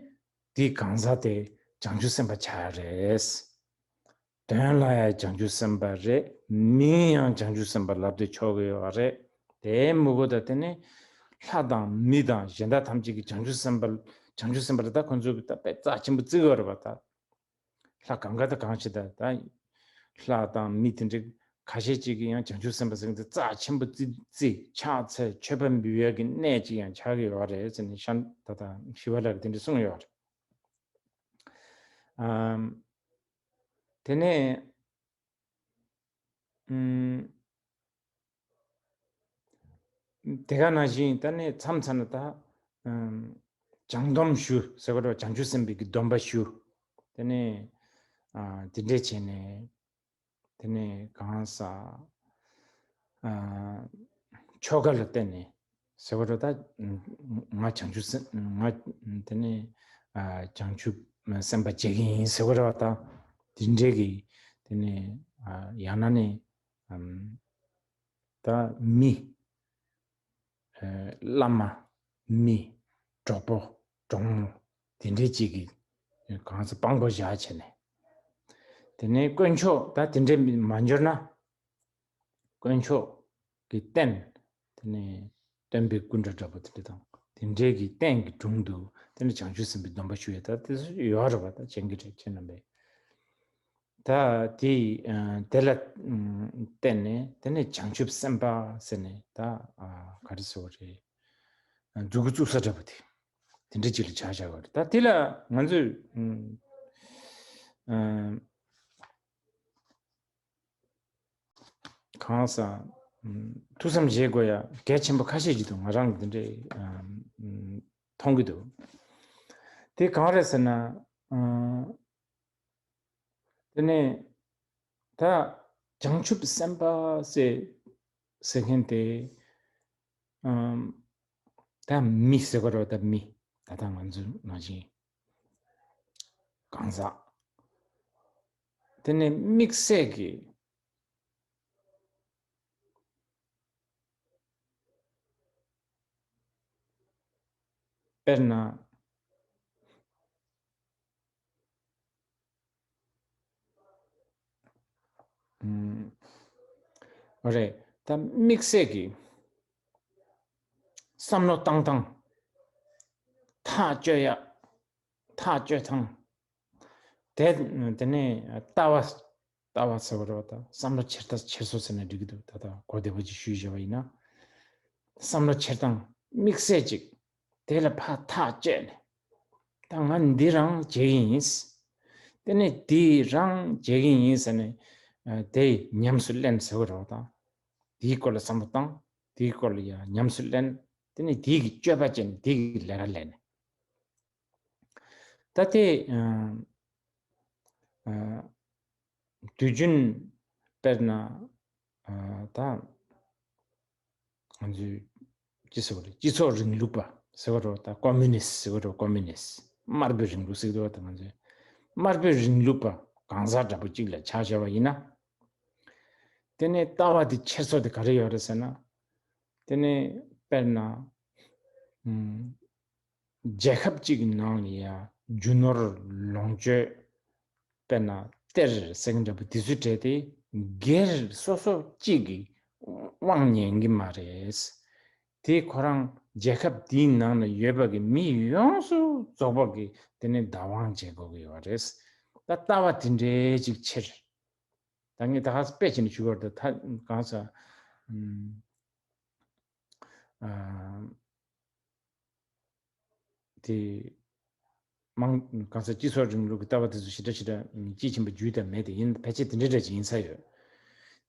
དེའི་གང་ཟག་དེ་བྱང་ཆུབ་སེམས་དཔའ་ཆགས་རེད། དོན་ལ་ཡང་བྱང་ཆུབ་སེམས་དཔའ་རེད། མིང་ཡང་བྱང་ཆུབ་སེམས་དཔའ་ལབ་སྟེ་ཆོག་གི་ཡོད་རེད། དེའི་མུ་གོ་ད་དེ་ནི་ལྷ་དང་མི་དང་གཞན་དག་ཐམས་ཅད་ཀྱིས་བྱང་ཆུབ་སེམས་དཔའ། བྱང་ཆུབ་སེམས་དཔའ་ལ་ད་ཁོ་ཚོས་ད་དཔེ་རྩ་ཆེན་པོ་བརྩི་གི་ཡོད་རེད་པ་ད། ལྷ་གང་ག་ད་གང་ཞིག་ད་ད་ལྷ་དང་མི་དེ་འདྲ་ཁ་ཤས་ཅིག་གིས་ཡང་བྱང་ཆུབ་སེམས་དཔའ་ཟེར་མཁན་དེ་རྩ་ཆེན་པོ་བརྩི་བརྩི། ཕྱག་འཚལ་མཆོད་པ་འབུལ་ཡག་གི་གནས་ཅིག་ཡང་ཆགས་ཀྱི་ཡོད་རེད་ཟེར་ནས་ཤན་ད་ད་ཞི་བ་ལྷ་གིས་དེ་འདྲ་གསུངས་ཡོད་རེད། ཨམ། དེ་ནས་ཨམ། དེ་ག་ནང་བཞིན་ད་ནི་མཚམས་མཚམས་ན་ད་ཨམ། བྱང་སྡོམ་ཞུ་ཟེར་བ་རེད། བྱང་ཆུབ་སེམས་དཔའི་གི་སྡོམ་པ་ཞུ། དེ་ནས་ཨ། དེ་འདྲས་བྱས་ནས། དེ་ནས་གང་ཟག་ཨ། ཆོ་ག་ལ་བརྟེན་ནས་ཟེར་བ་རེད་ད། ང་བྱང་ཆུབ་སེམས། ང་དེ་ནས་ཨ། བྱང་ཆུབ་སེམས་དཔའ་བྱེད་ཀྱི་ཡིན་ཟེར་བ་རེད་ད། དེ་འདྲས་ཀྱི་དེ་ནས་ཨ། ཡང་ན་ནི་ཨམ། ད་མི་ཨ། བླ་མ། མི། གྲོགས་པོ། གྲོགས་མོ། དེ་འདྲའི་གཅིག་གིས་གང་ཟག་དཔང་པོ་བཞག་བྱས་ནས། དེ་ནས་དཀོན་མཆོག་ད་དེ་འདྲའི་མ་འབྱོར་ན། དཀོན་མཆོག་གི་རྟེན། དེ་ནས་སྟོན་པའི་སྐུ་འདྲ་འདྲ་པོ་དེ་འདྲ་དང་། དེ་འདྲའི་གི་རྟེན་གྱི་དྲུང་དུ་དེ་ནས་བྱང་ཆུབ་སེམས་དཔའི་སྡོམ་པ་ཞུ་ཡས་ད་དེ་ཚོ་ཡོད་རེད་པ། ད་བྱེད་ཀྱི་རེད་ཁྱེད་རྣམ་པས། ད་དེ་ཨ་དེ་ལ་ཨ་བརྟེན་ནས་དེ་ནས་བྱང་ཆུབ་སེམས་དཔའ་ཟེར་ནས་ད་ཨ་ག་རེ་ཟེར་བ་རེད། ཨ་མཛུབ་གུ་བཙུགས་ས་འདྲ་པོ་དེ་དེ་འདྲ་ཅིག་ལ་ཆ་བཞག་པ་རེད། ད་དེ་ལ་ང་ཚོས་ཨ་ཨ་གང་ཟག་ཨ་ཐུགས་བསམ་བཞེས་དགོས་ཡ་གལ་ཆེན་པོ་ཁ་ཤས་ཅིག་འདུག་ང་རང་གི་དེ་འདྲའི་ཨ་ཨ་མཐོང་གི་འདུག་དེ་གང་རེད་ཟེར་ན། ཨ། དེ་ནས་ད་བྱང་ཆུབ་སེམས་དཔའ་ཟེར་ཟེར་མཁན་དེ་ཨམ་ད་མི་ཟེར་ག་རོ། ད་མི་ད་ལྟ་ང་ཚོ་ནང་བཞིན་གང་ཟག་དེ་ནས་དམིགས་བསལ་གྱི་དཔེར་ན། ཨུམ། རེད། ད་དམིགས་བསལ་གྱི་བསམ་བློ་བཏང་སྟངས། ཐག་གཅོད་ཡ། ཐག་གཅོད་སྟངས། དེ་དེ་ནས་ལྟ་བ། ལྟ་བ་ཟེར་བ་རེད་པ། ད་བསམ་བློ་འཁྱེར་ཐག་འཁྱེར་སོ་ཟེར་ན་འགྲིག་གི་འདུག་ད་ལྟ་གོ་བདེ་པོ་ཅིག་ཞུས་བཞག་པ་ཡིན་ན། བསམ་བློ་འཁྱེར་སྟངས་དམིགས་བསལ་ཅིག་དེ་ལ་ཕར་ཐག་བཅད་ནས། ད་ང་འདི་རང་བྱེད་ཀྱི་ཡིན། དེ་ནས་འདི་རང་བྱེད་ཀྱི་ཡིན་ཟེར་ནས་ཨ་དེ་ཉམས་སུ་ལེན་ཟེར་བ་རེད་པ། ད་དེའི་སྐོར་ལ་བསམ་བློ་བཏང་། དེའི་སྐོར་ལ་ཡང་ཉམས་སུ་ལེན། དེ་ནས་དེའི་གི་སྤྱོད་པ་བྱས་ནས་དེའི་གི་ལས་ཀ་ལས་ནས། ད་དེ་ཨ་ཨ་དུས་རྒྱུན་དཔེར་ན་ཨ་ད་ང་ཚོས་ཅི་ཟེར་བ་རེད། སྤྱི་ཚོགས་རིང་ལུགས་པ་ཟེར་བ་རེད་པ། ད་ཀོ་མུ་ནི་སི་ཟེར་བ་རེད་པ། ཀོ་མུ་ནི་སི་དམར་པོའི་རིང་ལུགས་ཟེར་གྱི་འདུག་པ། ད་ང་ཚོས་དམར་པོའི་རིང་ལུགས་པ་གང་ཟག་འདྲ་པོ་གཅིག་ལ་ཆ་བཞག་པ་ཡིན་ན། དེ་ནས་ལྟ་བ་དེ་འཁྱེར་སོ་དེ་ག་རེ་ཡོད་རེད་ཟེར་ན། དེ་ནས་དཔེར་ན་ཨུམ། རྒྱལ་ཁབ་ཅིག་གི་ནང་ལ་ཡ་རྒྱུ་ནོར་ལོངས་སྤྱོད། དཔེར་ན་གཏེར་ཟེར་མཁན་འདྲ་པོ་དེ་ཚོའི་གྲས་དེ་སྒེར་སོ་སོ་གཅིག་གིས་དབང་ཉན་གྱི་མ་རེད། དེ་ཁོ་རང་རྒྱལ་ཁབ་དེའི་ནང་ན་ཡོད་པ་གི་མི་ཡོངས་སུ་རྫོགས་པ་གིས་དེ་ནས་བདག་དབང་བྱེད་དགོས་ཀྱི་ཡོད་རེད། ད་ལྟ་བ་དེ་འདྲའི་ཅིག་འཁྱེར། ད་ངས་ད་ག་ས་དཔེ་བྱས་ནས་ཞུ་བར་དུ་ད་གང་ཟག་ཨ། དེ་མང་གང་ཟག་སྤྱི་ཚོགས་རིང་ལུགས་ཀྱི་ལྟ་བ་དེ་ཚོ་ཞེ་དྲག་ཞེ་དྲག་དཔྱིས་ཕྱིན་པ་རྒྱུད་དང་མེད་དེ་ཡིན། ཕལ་ཆེར་དེ་འདྲའི་འདྲ་ཅིག་ཡིན་ས་ཡོད།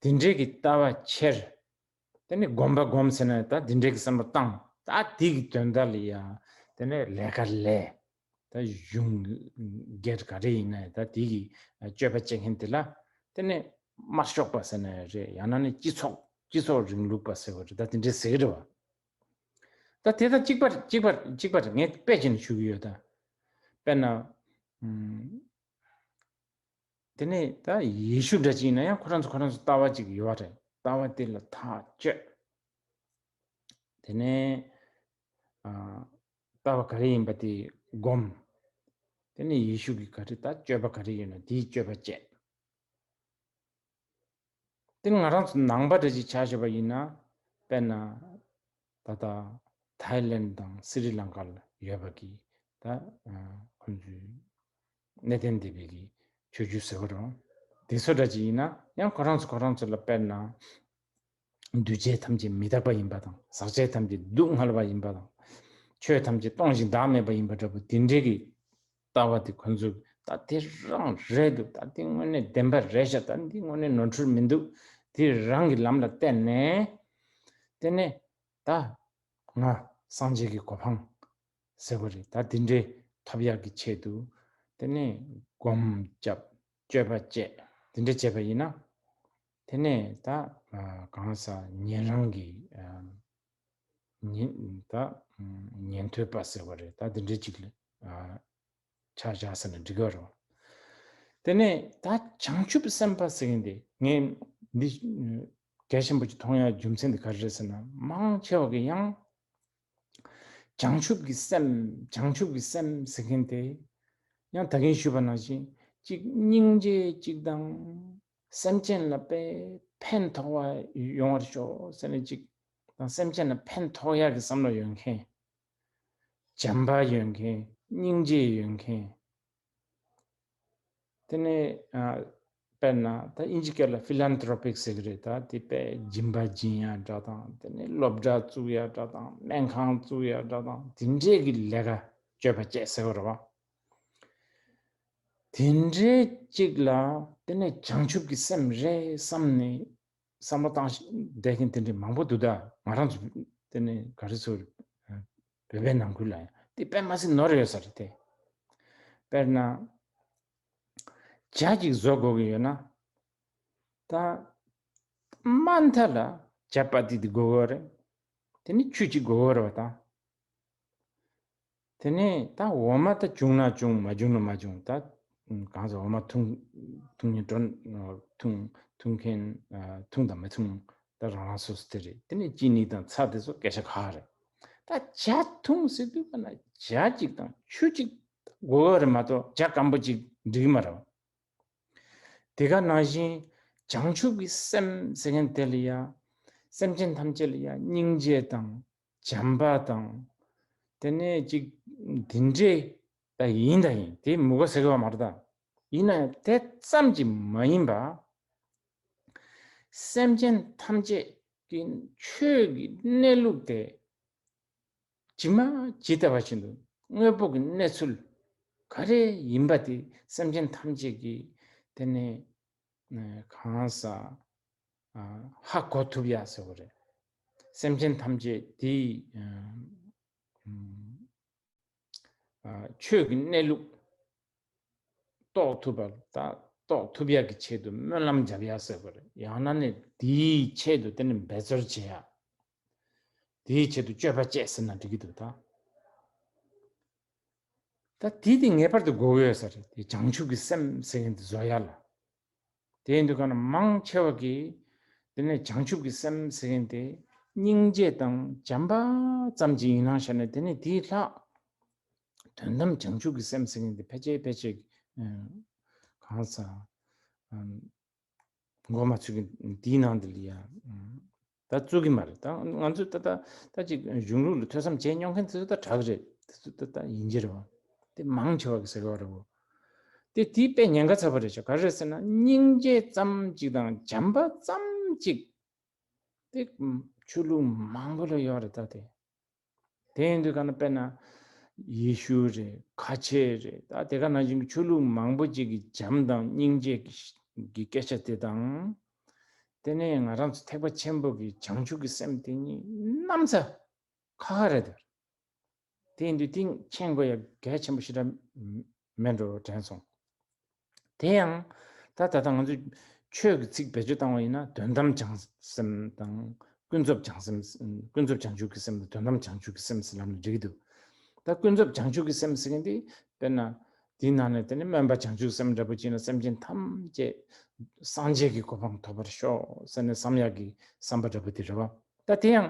དེ་འདྲའི་གི་ལྟ་བ་འཁྱེར། དེ་ནས་སྒོམ་པ་སྒོམ་ཟེར་ན་ད་དེ་འདྲའི་གི་བསམ་བློ་བཏང་། ད་དེ་གི་དོན་དག་ལ་ཡ་དེ་ནས་ལས་ཀ་ལས། ད་གཞུང་སྒེར་ག་རེ་ཡིན་ན་ད་དེ་གི་སྤྱོད་པ་བྱེད་མཁན་དེ་ལ་དེ་ནས་དམར་ཤོག་པ་ཟེར་ན་རེད། ཡང་ན་ནི་སྤྱི་ཚོགས་སྤྱི་ཚོགས་རིང་ལུགས་པ་ཟེར་བ་རེད། ད་དེ་འདྲའི་ཟེར་གི་རེད་བ། ད་དེ་དང་གཅིག་པ་རེད། གཅིག་པ་རེད། གཅིག་པ་རེད། ངས་དཔེ་བྱས་ནས་ཞུ་གི་ཡོད་ད། དཔེར་ན། ཨུམ། དེ་ནས་ད་ཡེ་ཤུ་འདྲ་ཅིག་ཡིན་ན་ཡང་ཁོ་རང་ཚོ་ཁོ་རང་ཚོ་ལྟ་བ་ཅིག་ཡོད་རེད། ལྟ་བ་དེ་ལ་ཐག་གཅོད། དེ་ནས་ཨ། ལྟ་བ་ག་རེ་ཡིན་པ་དེ་སྒོམ། དེ་ནས་ཡེ་ཤུ་གི་ག་རེ་ད་སྤྱོད་པ་ག་རེ་ཡོད་ན་དེའི་སྤྱོད་པ་བྱེད། དེ་ནི་ང་རང་ཚོ་ནང་པ་འདྲ་ཅིག་ཆ་བཞག་པ་ཡིན་ན། དཔེར་ན་ད་ལྟ་ཐའི་ལེན་དང་སི་རི་ལང་ཀ་ལ་ཡོད་པ་གི་ད་ཁོང་ཚོའི་གནས་བརྟན་སྡེ་པའི་གི་ཆོས་བརྒྱུད་ཟེར་བ་རེད། དེ་ཚོ་འདྲ་ཅིག་ཡིན་ན་ཡང་ཁོ་རང་ཚོ་ཁོ་རང་ཚོ་ལ་དཔེར་ན། འདུས་བྱས་ཐམས་ཅད་མི་རྟག་པ་ཡིན་པ་དང་། ཟག་བཅས་ཐམས་ཅད་སྡུག་བསྔལ་བ་ཡིན་པ་དང་། ཆོས་ཐམས་ཅད་སྟོང་ཞིང་བདག་མེད་པ་ཡིན་པ་འདྲ་པོ་དེ་འདྲའི་གི་ལྟ་བ་དེ་ཁོ་ཚོས་ད་དེ་རང་རེད་འདུག་ད་དེ་དངོས་གནས་བདེན་པ་རེད་ཤག་ད་འདི་དངོས་གནས་ནོར་འཁྲུལ་མི་འདུག་དེ་རང་གི་ལམ་ལ་བསྟན་ནས། དེ་ནས་ད་ང་སངས་རྒྱས་ཀྱི་གོ་འཕང་ཟེར་བ་རེད། ད་དེ་འདྲའི་ཐོབ་ཡག་གི་ཆེད་དུ་དེ་ནས་སྒོམ་རྒྱབ། སྤྱོད་པ་བྱས། དེ་འདྲ་བྱས་པ་ཡིན་ན། དེ་ནས་ད་གང་ཟག་ཉན་རང་གི་ཉན་ད་ཉན་ཐོས་པ་ཟེར་བ་རེད། ད་དེ་འདྲའི་ཅིག་ལ་ཆ་བཞག་ཟེར་ན་འགྲིག་གི་རེད། དེ་ནས་ད་བྱང་ཆུབ་སེམས་དཔའ་ཟེར་མཁན་དེ་ངས་འདི་གལ་ཆེན་པོ་ཅིག་མཐོང་ཡག་རྒྱུ་མཚན་དེ་ག་རེ་རེད་ཟེར་ན། མང་ཆེ་བ་གི་ཡང་ བྱང་ཆུབ་ཀྱི་སེམས། བྱང་ཆུབ་ཀྱི་སེམས་ཟེར་མཁན་དེ། ཡང་ད་གིན་ཞུས་པ་ནང་བཞིན་གཅིག་སྙིང་རྗེ་གཅིག་དང་། སེམས་ཅན་ལ་དཔེ་ཕན་ཐོགས་པ་ཡོང་བར་ཤོག་ཟེར་ནས་གཅིག་དང་། སེམས་ཅན་ལ་ཕན་ཐོགས་ཡག་གི་བསམ་བློ་ཡོད་མཁན། བྱམས་པ་ཡོད་མཁན། སྙིང་རྗེ་ཡོད་མཁན། དེ་ནས་ཨ། དཔེར་ན་ད་དབྱིན་ཇི་སྐད་ལ་ཕི་ལན་ཐྲོ་པིག་ཟེར་གི་རེད། ད་དེ་དཔེ་སྦྱིན་པ་སྦྱིན་ཡ་འདྲ་དང་། དེ་ནས་སློབ་གྲྭ་བཙུགས་ཡ་འདྲ་དང་། སྨན་ཁང་བཙུགས་ཡ་འདྲ་དང་། དེ་འདྲས་ཀྱི་ལས་ཀ་སྤྱོད་པ་བྱས་ཟེར་བ་རེད་བ། དེ་འདྲས་གཅིག་ལ་དེ་ནས་བྱང་ཆུབ་ཀྱི་སེམས་རེད་བསམ་ནས། བསམ་བློ་བཏང་བསྡད་མཁན་དེ་འདྲ་མང་པོ་འདུག་ད་ང་རང་ཚོ་དེ་ནས་ག་རེ་ཟེར། བོད་པའི་ནང་ཁུལ་ལ་ཡང་དེ་དཔེ་མ་སྲིད་ནོར་ཡོད་ས་རེད་དེ། དཔེར་ན། ཇ་གཅིག་བཟོ་དགོས་ཀྱི་ཡོད་ན། ད་མ་མཐའ་ལ་ཇ་པ་ཏི་དེ་དགོས་ཀྱི་རེད། དེ་ནས་ཆུ་གཅིག་དགོས་ཀྱི་རེད་བ་ད། དེ་ནས་ད་འོ་མ་ད་བྱུང་ན་བྱུང་། མ་བྱུང་ན་མ་བྱུང་། ད་གང་ཟེར། འོ་མ་འཐུང་འཐུང་མཁན་འགྲོ། འཐུང་འཐུང་མཁན་འཐུང་དང་མི་འཐུང་ད་རང་རང་སོ་སོ་དེ་རེད། དེ་ནས་ཅི་ནི་དང་ཚྭ་དེ་ཚོ་སྐད་ཆ་ཁག་རེད། ད་ཇ་འཐུང་ཟེར་དུས་ག་ན་ཇ་གཅིག་དང་ཆུ་གཅིག་དགོས་རེད་མ་གཏོགས་ཇ་སྐམ་པོ་གཅིག་འགྲིག་གི་མ་རེད། དེ་ག་ནང་བཞིན་བྱང་ཆུབ་ཀྱི་སེམས་ཟེར་མཁན་དེ་ལ་ཡ། སེམས་ཅན་ཐམས་ཅད་ལ་ཡ་སྙིང་རྗེ་དང་། བྱམས་པ་དང་། དེ་ནས་ཅིག་འདི་འདྲས་ད་ཡིན་ད་ཡིན། དེ་མི་དགོས་ཟེར་གི་བ་མ་རེད་ད། ཡིན་ན་ཡང་དེ་ཙམ་གྱིས་མ་ཡིན་པ། སེམས་ཅན་ཐམས་ཅད་ཀྱི་ཆོས་ཀྱི་གནས་ལུགས་དེ་ཇི་མ་ཇི་ལྟ་བ་བཞིན་དུ་དངོས་པོ་གི་གནས་ཚུལ་ག་རེ་ཡིན་པ་དེ་སེམས་ཅན་ཐམས་ཅད་ཀྱིས་དེ་ནས་གང་ཟག་ཧ་གོ་ཐུབ་ཡ་ཟེར་བ་རེད། སེམས་ཅན་ཐམས་ཅད་དེའི་ཆོས་ཀྱི་གནས་ལུགས་རྟོགས་ཐུབ་པ་དང་། རྟོགས་ཐུབ་ཡག་གི་ཆེད་དུ་སྨོན་ལམ་བརྒྱབ་ཡག་ཟེར་བ་རེད། ཡང་ན་ནི་དེའི་ཆེད་དུ་དེ་ནི་འབད་རྩོལ་བྱེད་ཡག་དེའི་ཆེད་དུ་སྤྱོད་པ་བྱས་ཟེར་ན་འགྲིག་གི་འདུག་ད། ད་དེ་དེ་ངེས་པར་དུ་དགོས་ཀྱི་ཡོད་ས་རེད། དེ་བྱང་ཆུབ་ཀྱི་སེམས་ཟེར་མཁན་དེ་བཟོ་ཡག་ལ། དེ་ཡིན་དུས་ག་ན་མང་ཆེ་བ་གིས་དེ་ནས་བྱང་ཆུབ་ཀྱི་སེམས་ཟེར་མཁན་དེ་སྙིང་རྗེ་དང་བྱམས་པ་ཙམ་གྱི་ཡིན་ནའང་བྱས་ན། དེ་ནས་དེའི་ལྷག་དོན་དམ་བྱང་ཆུབ་ཀྱི་སེམས་ཟེར་མཁན་དེ་ཕལ་ཆེར་ཕལ་ཆེར་གང་ཟག་མགོ་མ་ཚོས་མཁན་དེའི་ནང་དེ་ལ་ཡ། ད་བཙུགས་ཀྱི་མ་རེད། ད་ང་ཚོས་ད་ད་ད་ཅིག་གཞུང་ལུགས་ལ་ཐོས་བསམ་བྱས་མྱོང་མཁན་དེ་ཚོ་ད་དྲག་རེད། དེ་ཚོ་ད་ད་ཡིན་གྱི་རེད་བ། དེ་མང་ཆེ་བ་གི་ཟེར་གི་བ་རེད་བོ། དེ་དེའི་དཔེ་ཉེན་ཁ་ཚ་པོ་རེད་ཤག་ག་རེ་རེད་ཟེར་ན། སྙིང་རྗེ་ཙམ་ཅིག་དང་བྱམས་པ་ཙམ་ཅིག་དེ་ཆོས་ལུགས་མང་པོ་ལ་ཡོད་རེད་ད་དེ། དེ་ཡིན་དུས་ག་ན་དཔེར་ན་ཡེ་ཤུ་རེད། ཁ་ཆེ་རེད། ད་དེ་ག་ནང་བཞིན་གྱི་ཆོས་ལུགས་མང་པོ་ཅིག་གི་བྱམས་དང་སྙིང་རྗེ་གི་གི་སྐད་ཆ་དེ་དང་། དེ་ནས་ང་རང་ཚོ་ཐེག་པ་ཆེན་པོ་གི་བྱང་ཆུབ་ཀྱི་སེམས་དེ་གཉིས་གནམ་ས་ཁ་ཁ་རེད་དེ། དེ་ཡིན་དུས་དེ་མཁྱེན་དགོས་ཡ་གལ་ཆེན་པོ་ཞེ་དྲག་མེད་འགྲོ་དྲན་སོང་། དེ་ཡང་ད་ད་ལྟ་ང་ཚོས་ཆོས་ཀྱི་ཚིག་བེད་སྤྱོད་བཏང་བ་ཡིན་ན། དོན་དམ་བྱང་སེམས་དང་། ཀུན་རྫོབ་བྱང་སེམས། ཀུན་རྫོབ་བྱང་ཆུབ་ཀྱི་སེམས་དང་། དོན་དམ་བྱང་ཆུབ་ཀྱི་སེམས་ཟེར་ལབ་ནས་འགྲིག་གི་འདུག་ད་ཀུན་རྫོབ་བྱང་ཆུབ་ཀྱི་སེམས་ཟེར་མཁན་དེ་དཔེར་ན་དེའི་ནང་ནས་དེ་ནི་སྨོན་པ་བྱང་ཆུབ་སེམས་འདྲ་པོ་ཅིག་ན། སེམས་ཅན་ཐམས་ཅད་སངས་རྒྱས་ཀྱི་གོ་འཕང་ཐོབ་པར་ཤོག་ཟེར་ནས་བསམ་ཡག་གི་བསམ་པ་འདྲ་པོ་དེ་རེད་བ། ད་དེ་ཡང་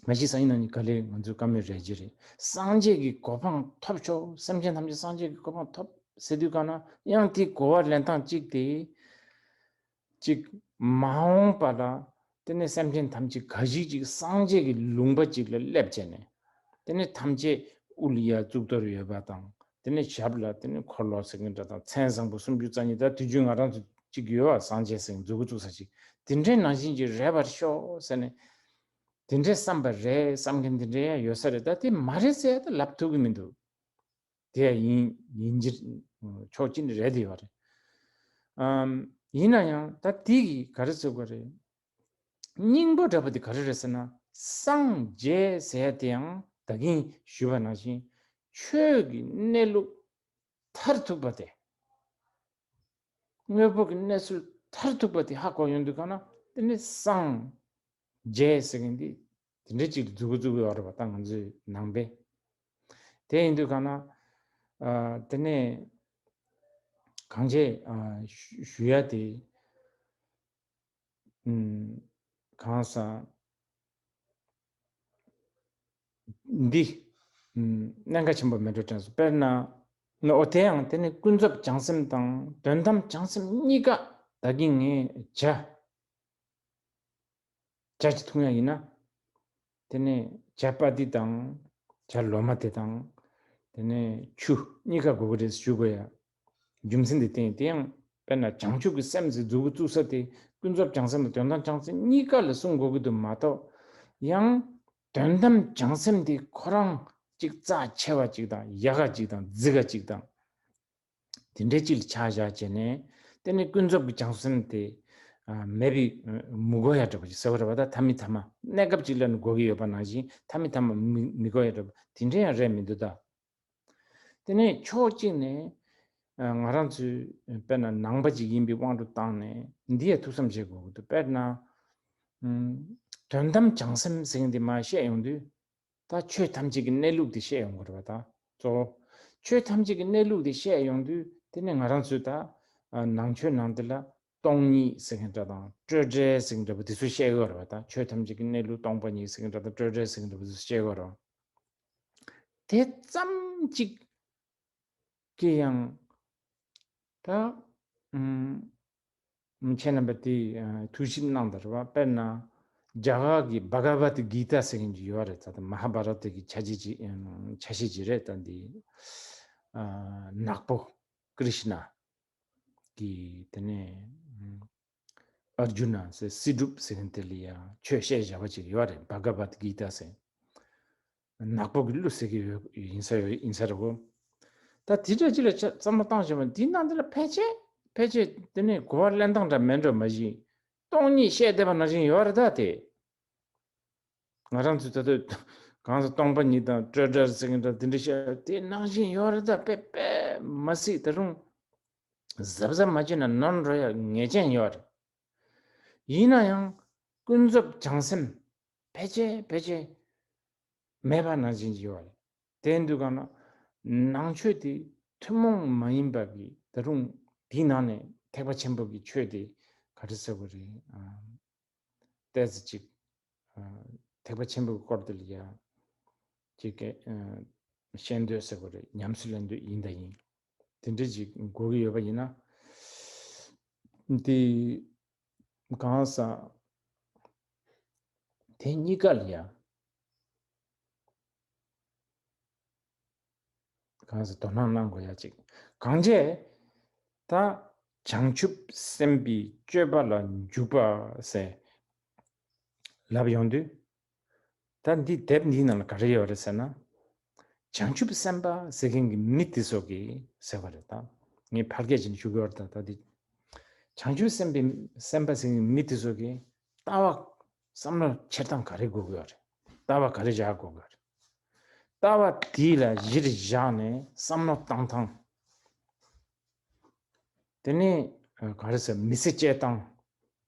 མ་གཞི་སང་ཉིན་གནངས་ཉིན་ག་ལེར་ང་ཚོའི་བཀའ་མོལ་རེད་ཀྱི་རེད། སངས་རྒྱས་ཀྱི་གོ་འཕང་ཐོབ་ཆོག་སེམས་ཅན་ཐམས་ཅད་སངས་རྒྱས་ཀྱི་གོ་འཕང་ཐོབ་ཟེར་དུས་ག་ན་ཡང་དེའི་གོ་བ་ལེན་སྟངས་གཅིག་དེ། གཅིག་མ་འོངས་པ་ལ་དེ་ནས་སེམས་ཅན་ཐམས་ཅད་ག་ཞིག་ཅིག་སངས་རྒྱས་ཀྱི་ལུང་པ་ཅིག་ལ་སླེབས་བྱས་ནས། དེ་ནས་ཐམས་ཅད་དབུ་ལ་ཡ་གཙུག་ཏོར་ཡོད་པ་དང་། དེ་ནས་ཞབས་ལ་དེ་ནས་འཁོར་ལོ་ཟེར་མཁན་འདྲ་དང་། མཚན་བཟང་པོ་སུམ་ཅུ་རྩ་གཉིས། ད་དུས་རྒྱུན་ང་རང་ཚོ་གཅིག་ཡོད་པ། སངས་རྒྱས་ཟེར་མཁན་མཛུབ་གུ་བཙུགས་ས་ཅིག་དེ་འདྲའི་ནང་བཞིན་གྱི་རེད་པར་ཤོག་ཟེར་ནས། དེ་འདྲའི་བསམ་པ་རེད་བསམ་མཁན་དེ་འདྲའི་ཡང་ཡོད་ས་རེད། ད་དེ་མ་རེད་ཟེར་ཡ་ད་ལབ་ཐུབ་ཀྱི་མི་འདུག་དེ་ཡང་ཡིན་ཡིན་གྱི་ཆོག་ཅིག་རེད་དེ་ཡོད་རེད། ཨམ། ཡིན་ན་ཡང་ད་དེ་གི་ག་རེ་ཟེར་དགོས་རེད། སྙིང་པོ་འདྲ་པོ་དེ་ག་རེ་རེད་ཟེར་ན། སངས་རྒྱས་ཟེར་ཡ་དེ་ཡང་ད་གིན་ཞུས་པ་ནང་བཞིན་ཆོས་ཀྱི་གནས་ལུགས་མཐར་ཐུག་པ་དེ། དངོས་པོ་གི་གནས་ཚུལ་མཐར་ཐུག་པ་དེ་ཧ་གོ་ཡོང་དུས་ག་ན་དེ་ནི་སངས་རྒྱས་ཟེར་མཁན་དེ་དེ་འདྲ་ཅིག་མཛུབ་གུ་བཙུགས་ཡོད་རེད་པ། ད་ང་ཚོའི་ནང་པས། དེ་ཡིན་དུས་ག་ན་ཨ། དེ་ནས་གང་བྱས་ཨ། ཞུ་ཞུ་ཡ་དེ། ཨུམ། གང་ཟག་འདི་གནད་འགག་ཆེན་པོ་མེད་འགྲོ་དྲན་སོང་། དཔེར་ན་ནི་འོ་དེ་ཡང་དེ་ནི་ཀུན་རྫོབ་བྱང་སེམས་དང་དོན་དམ་བྱང་སེམས་གཉིས་ཀ་ད་གིན་ངས་བྱ་བྱ་ཅིག་འཐུང་ཡ་ཡིན་ན། དེ་ནས་བྱ་པ་ཏི་དང་བྱ་ལོ་མ་དེ་དང་། དེ་ནས་ཆུ་གཉིས་ཀ་དགོས་ཀྱི་རེད་ཞུ་དགོས་ཡ། རྒྱུ་མཚན་དེ་བསྟན་དེ་ཡང་དཔེར་ན་བྱང་ཆུབ་ཀྱི་སེམས་ཟེར་མཛུབ་གུ་བཙུགས་ས་དེ་ཀུན་རྫོབ་བྱང་སེམས་དང་དོན་དམ་བྱང་སེམས་གཉིས་ཀ་ལ་གསུང་དགོས་ཀྱི་འདུག་མ་གཏོགས། ཡང་དོན་དམ་བྱང་སེམས་དེ་ཁོ་རང་གཅིག་རྩ་ཆེ་བ་གཅིག་དང་ཡག་ག་གཅིག་དང་རྫིག་ག་གཅིག་དང་། དེ་འདྲའི་ཅིག་ལ་ཆ་བཞག་བྱས་ནས། དེ་ནི་ཀུན་རྫོབ་ཀྱི་བྱང་སེམས་དེ་ཨ་མེད་པའི་མི་དགོས་ཡ་འདྲ་པོ་ཅིག་ཟེར་བ་རེད་པ། ད་མཐའ་མི་མཐའ་མ་གནས་སྐབས་ཅིག་ལ་ནི་དགོས་ཀྱི་ཡོད་པ་ནང་བཞིན་མཐའ་མི་མཐའ་མ་མི་མི་དགོས་ཡ་འདྲ་པོ་དེ་འདྲ་ཡང་རེད་མི་འདུག་ད། དེ་ནས་ཕྱོགས་གཅིག་ནས་ཨ་ང་རང་ཚོའི་དཔེར་ན་ནང་པ་ཅིག་ཡིན་པའི་དབང་དུ་བཏང་ནས་འདི་ཡ་ཐུགས་བསམ་བཞེས་དགོས་ཀྱི་འདུག་དཔེར་ན་ཨམ་དོན་དམ་བྱང་སེམས་ཟེར་མཁན་འདི་མར་བཤད་ཡོང་དུས། ད་ཆོས་ཐམས་ཅད་ཀྱི་གནས་ལུགས་དེ་བཤད་ཡོང་གི་རེད་པ། ད་གཙོ་བོ་ཆོས་ཐམས་ཅད་ཀྱི་གནས་ལུགས་དེ་བཤད་ཡོང་དུས་དེ་ནི་ང་རང་ཚོས་ད་ཨ་ནང་ཆོས་ནང་དེ་ལ་སྟོང་ཉིད་ཟེར་མཁན་འདྲ་དང་སྤྲོས་བྲལ་ཟེར་མཁན་འདྲ་པོ་དེ་ཚོ་བཤད་ཡོད་རེད་པ། ད་ཆོས་ཐམས་ཅད་ཀྱི་གནས་ལུགས་སྟོང་པ་ཉིད་ཟེར་མཁན་འདྲ་དང་སྤྲོས་བྲལ་ཟེར་མཁན་འདྲ་པོ་དེ་ཚོ་བཤད་ཡོད་རེད་པ། དེ་ཙམ་གཅིག་གིས་ཡང་ད་ཨུམ། ཁྱེད་རྣམ་པ་དེ་ཨ་ཐུགས་ཞིབ་གནང་དང་རེད་པ། དཔེར་ན་རྒྱ་གར་གྱི་བྷ་ག་བད་གི་ཏཱ་ཟེར་མཁན་ཅིག་ཡོད་རེད། ད་ལྟ་མ་ཧཱ་བྷ་ར་ཏ་གི་ཆ་ཤས་ཅིག་ཨ་ཆ་ཤས་ཅིག་རེད། ད་འདི་ཨ་ནག་པོ་ཀྲིཤ་ན་གི་དེ་ནས་ཨ་རྒྱུ་ན་ཟེར་སྲིད་སྒྲུབ་ཟེར་མཁན་དེ་ལ་ཡང་ཆོས་བཤད་བཞག་པ་ཅིག་ཡོད་རེད། བྷ་ག་བད་གི་ཏཱ་ཟེར། ནག་པོ་གི་གླུ་ཟེར་གི་ཡོད་ཡིན་ས་ཡོད་ཡིན་ས་རེད་གོ། ད་དེ་འདྲ་ཅིག་ལ་ཆ་བསམ་བློ་བཏང་བྱས་པ་དེའི་ནང་དེ་ལ་ཕལ་ཆེར་ཕལ་ཆེར་དེ་ནས་གོ་བ་ལེན་སྟངས་འདྲ་མེད་འགྲོ་མ་གཞི། སྟོང་ཉིད་བཤད་བསྡད་པ་ནང་བཞིན་ཡོད་རེད་ད་དེ། ང་རང་ཚོས་ད་ལྟ་གང་ཟེར་སྟོང་པ་ཉིད་དང་སྤྲོས་བྲལ་ཟེར་མཁན་འདྲ་དེ་འདྲ་བཤད་དེ་ནང་བཞིན་ཡོད་རེད་ད། དཔེ་དཔེ་མ་སྲིད་ད་རུང་གཟབ་གཟབ་མ་བྱས་ན་ནོར་འགྲོ་ཡ་ངེས་ཅན་ཡོད་རེད། ཡིན་ན་ཡང་ཀུན་རྫོབ་བྱང་སེམས་ཕལ་ཆེར་ཕལ་ཆེར་མེད་པ་ནང་བཞིན་ཡོད་རེད། དེ་འདུག་ག་ན་ནང་ཆོས་དེ་ཐུན་མོང་མ་ཡིན་པ་གི་ད་རུང་དེའི་ནང་ནས་ཐེག་པ་ཆེན་པོ་གི་ཆོས་དེ་ག་རེ་ཟེར་དགོས་རེད། ཨ་ཏོག་ཙམ་ཅིག་ཨ་ཐེག་པ་ཆེན་པོའི་སྐོར་དེ་ལ་ཡ་ཅིག་གི་ཨ་ཤེས་འདོད་ཟེར་དགོས་རེད། ཉམས་སུ་ལེན་འདོད་ཡིན་ད་ཡིན། དེ་འདྲ་ཅིག་དགོས་ཀྱི་ཡོད་པ་ཡིན་ན། དེ་གང་ཟག་དེ་གཉིས་ཀ་ལ་ཡ་གང་ཟག་དོ་སྣང་གནང་དགོས་ཡ་ཅིག་གང་བྱས་ད་བྱང་ཆུབ་སེམས་དཔའི་སྤྱོད་པ་ལ་འཇུག་པ་ཟེར་ལབ་ཡོང་དུས། ད་འདི་དེབ་འདིའི་ནང་ལ་ག་རེ་ཡོད་རེད་ཟེར་ན། བྱང་ཆུབ་སེམས་དཔའ་ཟེར་མཁན་གྱི་མི་དེ་ཚོ་གིས་ཟེར་བ་རེད་ད། ངས་ཕལ་སྐད་ཅིག་ཞུ་གི་ཡོད་རེད་ད། ད་འདི་བྱང་ཆུབ་སེམས་དཔའི་སེམས་དཔའ་ཟེར་མཁན་གྱི་མི་དེ་ཚོ་གིས་ལྟ་བ་བསམ་བློ་འཁྱེར་སྟངས་ག་རེ་དགོས་ཀྱི་ཡོད་རེད། ལྟ་བ་ག་རེ་བཞག་དགོས་ཀྱི་ཡོད་རེད། ལྟ་བ་དེ་ལ་གཞིར་བཞག་ནས་བསམ་བློ་བཏང་སྟངས། དེ་ནས་ག་རེ་ཟེར། མི་ཚེ་སྐྱེལ་སྟངས།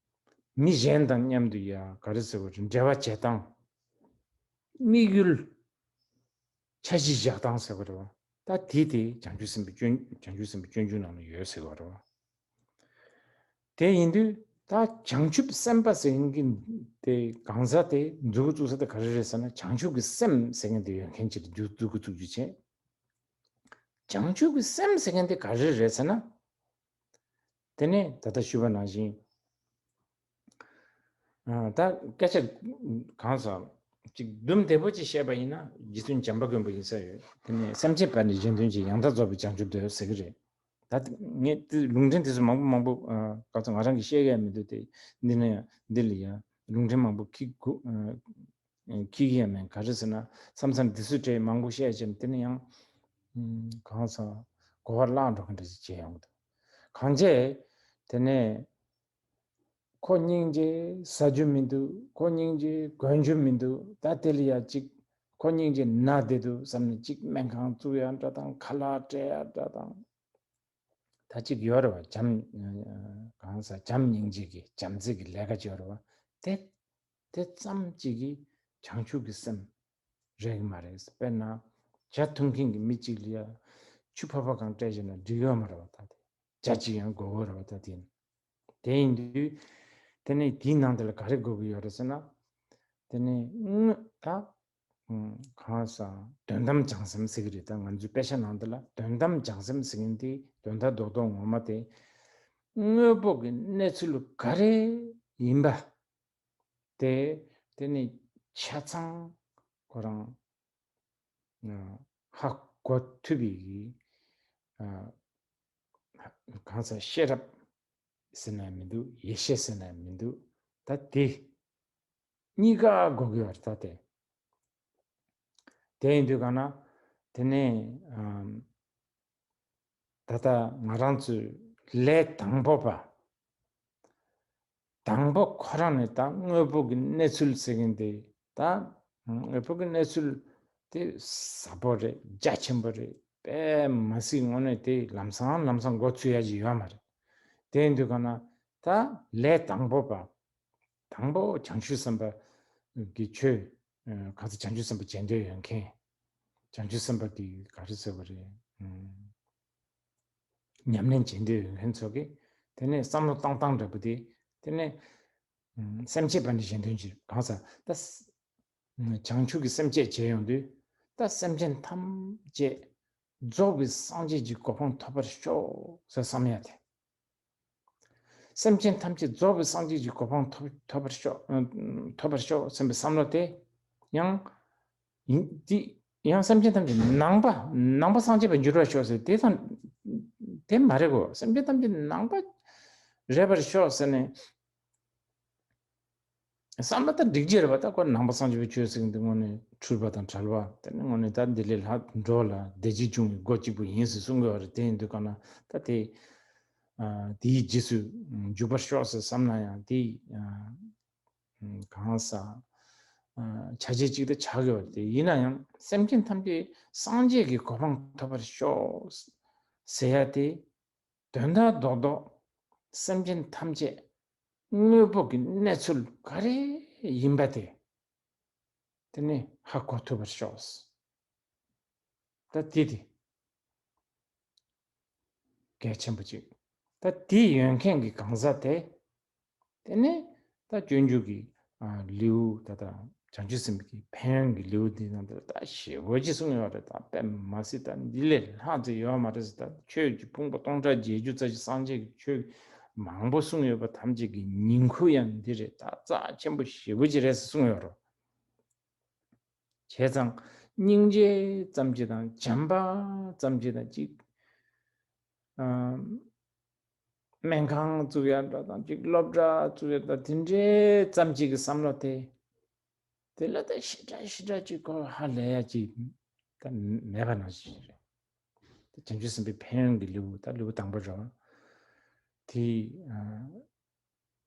མི་གཞན་དང་མཉམ་དུ་ཡ་ག་རེ་ཟེར་བ་རེད། འབྲེལ་བ་བྱེད་སྟངས། དམིགས་ཡུལ་འཆར་གཞི་བཞག་སྟངས་ཟེར་བ་རེད་བ། ད་དེ་དེ་བྱང་ཆུབ་སེམས་དཔའི་སྤྱོད་བྱང་ཆུབ་སེམས་དཔའི་སྤྱོད་འཇུག་ནང་ལ་ཡོད་ཟེར་བ་རེད་བ། དེ་ཡིན་དུས་ད་བྱང་ཆུབ་སེམས་དཔའ་ཟེར་མཁན་དེ་གང་ཟག་དེ་མཛུབ་གུ་བཙུགས་ས་དེ་ག་རེ་རེད་ཟེར་ན། བྱང་ཆུབ་ཀྱི་སེམས་ཟེར་མཁན་དེ་ཡོད་མཁན་ཅིག་ལ་མཛུབ་གུ་བཙུགས་རྒྱུ་བྱས། བྱང་ཆུབ་ཀྱི་སེམས་ཟེར་མཁན་དེ་ག་རེ་རེད་ཟེར་ན། དེ་ནས་ད་ལྟ་ཞུས་པ་ནང་བཞིན། ཨ་ད་སྐད་ཆ་གང་ཟག་ཅིག་དུམ་བདེ་པོ་ཅིག་བཤད་པ་ཡིན་ན་རྗེ་བཙུན་བྱམས་པ་མགོན་པོ་ཡིན་ས་ཡོད། དེ་ནས་སེམས་ཅན་བར་ནས་གཞན་དོན་བྱེད། ཡང་དག་རྫོགས་པའི་བྱང་ཆུབ་འདོད་ཟེར་གི་རེད། ད་ངས་དེ་ལུང་འདྲེན་དེ་ཚོ་མང་པོ་མང་པོ་ཨ་གང་ཟག་ང་རང་གིས་བཤད་ཡ་མི་འདུག་དེ་འདི་ན་ཡང་འདི་ལ་ཡང་ལུང་འདྲེན་མང་པོ་ཁྱི་གུ་ཨ། ཁྱི་གི་ཡ་མེད་ག་རེ་ཟེར་ན། མཚམས་མཚམས་འདི་ཚོའི་གྲས་མང་པོ་བཤད་ཀྱང་དེ་ནི་ཡང་གང་ཟག་གོ་བ་བརླག་འགྲོ་མཁན་འདྲ་ཞིག་བྱས་ཡོང་གི་འདུག་གང་བྱས་དེ་ནས་ཁོ་སྙིང་རྗེ་ཟ་རྒྱུ་མི་འདུག་ཁོ་སྙིང་རྗེ་གོན་རྒྱུ་མི་འདུག་ད་དེ་ལ་ཡ་གཅིག་ཁོ་སྙིང་རྗེ་ན་བསྡད་འདུག་བསམ་ནས་གཅིག་སྨན་ཁང་བཙུགས་ཡ་འདྲ་དང་། ཁ་ལག་སྤྲད་ཡ་འདྲ་དང་། ད་གཅིག་ཡོད་རེད་བ། བྱམས་གང་ཟག་བྱམས་སྙིང་རྗེ་གི་བྱམས་བརྩེ་གི་ལས་ཀ་ཅིག་ཡོད་རེད་བ། དེ་དེ་ཙམ་གཅིག་གིས་བྱང་ཆུབ་ཀྱི་སེམས་རེད་གི་མ་རེད། དཔེར་ན་ཇ་འཐུང་མཁན་གྱི་མི་གཅིག་ལ་ཡ་ཆུ་ཕོར་པ་གང་སྤྲད་བྱས་ན་འགྲིག་ཡོད་མ་རེད་བ། ད་དེ་ཇ་གཅིག་ཡང་དགོས་ཀྱི་རེད་བ། ད་དེ་དེ་ཡིན་དུས་དེ་ནས་དེའི་ནང་དེ་ལ་ག་རེ་དགོས་ཀྱི་ཡོད་རེད་ཟེར་ན། དེ་ནས་དངོས་ད་ གང་ཟག་དོན་དམ་བྱང་སེམས་ཟེར་གྱི་རེད། ད་ང་ཚོའི་དཔེ་ཆ་ནང་དུ་ལ་དོན་དམ་བྱང་སེམས་ཟེར་མཁན་དེ་དོན་དག་རྡོག་རྡོག་ངོ་མ་དེ་དངོས་པོ་གི་གནས་ཚུལ་ག་རེ་ཡིན་པ་དེ། དེ་ནི་ཆ་ཚང་ཁོ་རང་ཧ་གོ་ཐུབ་པའི་གང་ཟག་ཤེས་རབ་ཟེར་ན་མི་འདུག་ཡེ་ཤེས་ཟེར་ན་མི་འདུག་ད་དེ་གཉིས་ཀ་གོ་གི་ཡོད་རེད། ད་དེ་དེ་ཡིན་དུས་ག་ན་དེ་ནས་ད་ལྟ་ང་རང་ཚོའི་ལས་དང་པོ་པ། དང་པོ་ཁོ་རང་ནས་ད་དངོས་པོ་གི་གནས་ཚུལ་ཟེར་མཁན་དེ། ད་དངོས་པོ་གི་གནས་ཚུལ་དེ་ཟབ་པོ་རེད། རྒྱ་ཆེན་པོ་རེད། དཔེ་མ་སྲིད་དངོས་གནས་དེ་ལམ་སང་ལམ་སང་མགོ་ཚོས་ཡ་ཅིག་ཡོད་མ་རེད། དེ་ཡིན་དུས་ག་ན་ད་ལས་དང་པོ་པ། དང་པོ་བྱང་ཆུབ་སེམས་དཔའ་གི་ཆོས། གང་ཟག་བྱང་ཆུབ་སེམས་དཔའ་བྱེད་འདོད་ཡོད་མཁན། བྱང་ཆུབ་སེམས་དཔའ་གི་ག་རེ་ཟེར་བ་རེད། ཉམས་ལེན་བྱེད་འདོད་ཡོད་མཁན་ཚོ་གིས་དེ་ནས་བསམ་བློ་བཏང་སྟངས་འདྲ་པོ་དེ། དེ་ནས་སེམས་བསྐྱེད་པ་ནི་གཞན་དོན་ཕྱིར། གང་ཟག་ད་བྱང་ཆུབ་ཀྱི་སེམས་བསྐྱེད་བྱས་ཡོང་དུས་ད་སེམས་ཅན་ཐམས་ཅད་རྫོགས་པའི་སངས་རྒྱས་ཀྱི་གོ་འཕང་ཐོབ་པར་ཤོག་ཟེར་བསམ་ཡ་དེ། སེམས་ཅན་ཐམས་ཅད་རྫོགས་པའི་སངས་རྒྱས་ཀྱི་གོ་འཕང་ཐོབ་ཐོབ་པར་ཤོག་ཐོབ་པར་ཤོག་སེམས་པའི་བསམ་བློ་དེ་ཡང་། ཡིན་དེ་ཡང་སེམས་ཅན་ཐམས་ཅད་ནང་པ་ནང་པ་སངས་རྒྱས་པར་འགྱུར་བར་ཤོག་ཟེར་དེ་དང་། དེ་མ་རེད་གོ། སེམས་ཅན་ཐམས་ཅད་ནང་པ་རེད་པར་ཤོག་ཟེར་ནས། བསམ་པ་ད་འགྲིག་རྒྱུ་རེད་པ། ད་ཁོ་ནང་པ་སངས་རྒྱས་པའི་ཆོས་ཟེར་གྱི་འདུག་དངོས་གནས་འཁྲུལ་པ་དང་བྲལ་བ་དེ་ནི་དངོས་གནས་ད་འདི་ལས་ལྷག་འགྲོ་ལ་བདེ་སྐྱིད་འབྱུང་བའི་སྒོ་གཅིག་པུ་ཡིན་ཟེར་གསུང་གི་ཡོད་རེད། དེ་ཡིན་དུས་ག་ན་ད་དེ་དེའི་རྗེས་སུ་འཇུག་པར་ཤོག་ཟེར་བསམ་ན་ཡང་དེ་གང་ཟག་ཆ་བྱད་གཅིག་ད་ཆགས་ཀྱི་ཡོད་རེད། དེ་ཡིན་ན་ཡང་སེམས་ཅན་ཐམས་ཅད་སངས་རྒྱས་ཀྱི་གོ་འཕང་ཐོབ་པར་ཤོག་ཟེར་ཡ་དེ། དོན་དག་རྡོག་རྡོག་སེམས་ཅན་ཐམས་ཅད་དངོས་པོ་གི་གནས་ཚུལ་ག་རེ་ཡིན་པ་དེ། དེ་ནི་ཧ་གོ་ཐུབ་པར་ཤོག་ད་དེ་དེ་གལ་ཆེན་པོ་གཅིག་ད་དེ་ཡོད་མཁན་གྱི་གང་ཟག་དེ། དེ་ནས་ད་སྤྱོད་འཇུག་གི་ལེའུ་ད་ལྟ་བྱང་ཆུབ་སེམས་དཔའི་ཕན་ཡོན་གྱི་ལེའུ་འདི་ནང་དུ་ད་ཞེ་པོ་ཅིག་གསུངས་ཡོད་རེད། ད་དཔེ་མ་སྲིད་ད་འདི་ལས་ལྷག་ཅིག་ཡོད་མ་རེད་ཟེར། ད་ཆོས་ཀྱི་ཕུང་པོ་སྟོང་ཕྲག་བརྒྱད་ཅུ་རྩ་བཞི་སངས་རྒྱས་ཀྱི་ཆོས་མང་པོ་གསུངས་ཡོད་པ་ཐམས་ཅད་ཀྱི་ཉིང་ཁུ་ཡང་འདི་རེད། ད་རྩ་ཆེན་པོ་ཞེ་པོ་ཅིག་རེད་ཟེར་གསུངས་ཡོད་རེད། བྱས་ཙང་སྙིང་རྗེ་ཙམ་ཅིག་དང་བྱམས་པ་ཙམ་ཅིག་དང་ཅིག་སྨན་ཁང་བཙུགས་ཡ་འདྲ་དང་ཅིག་སློབ་གྲྭ་བཙུགས་ཡ་འདྲ་དེ་འདྲའི་ཙམ་ཅིག་གི་བསམ་བློ་དེ། དེ་ལ་ད་ཞེ་དྲག་ཞེ་དྲག་ཅིག་ཁོ་ཧ་ལས་ཡ་ཅིག་ད་མེད་པ་ནང་བཞིན་རེད། ད་བྱང་ཆུབ་སེམས་དཔའི་ཕན་ཡོན་གྱི་ལེའུ་ད་ལེའུ་དང་པོ་རེད། དེ་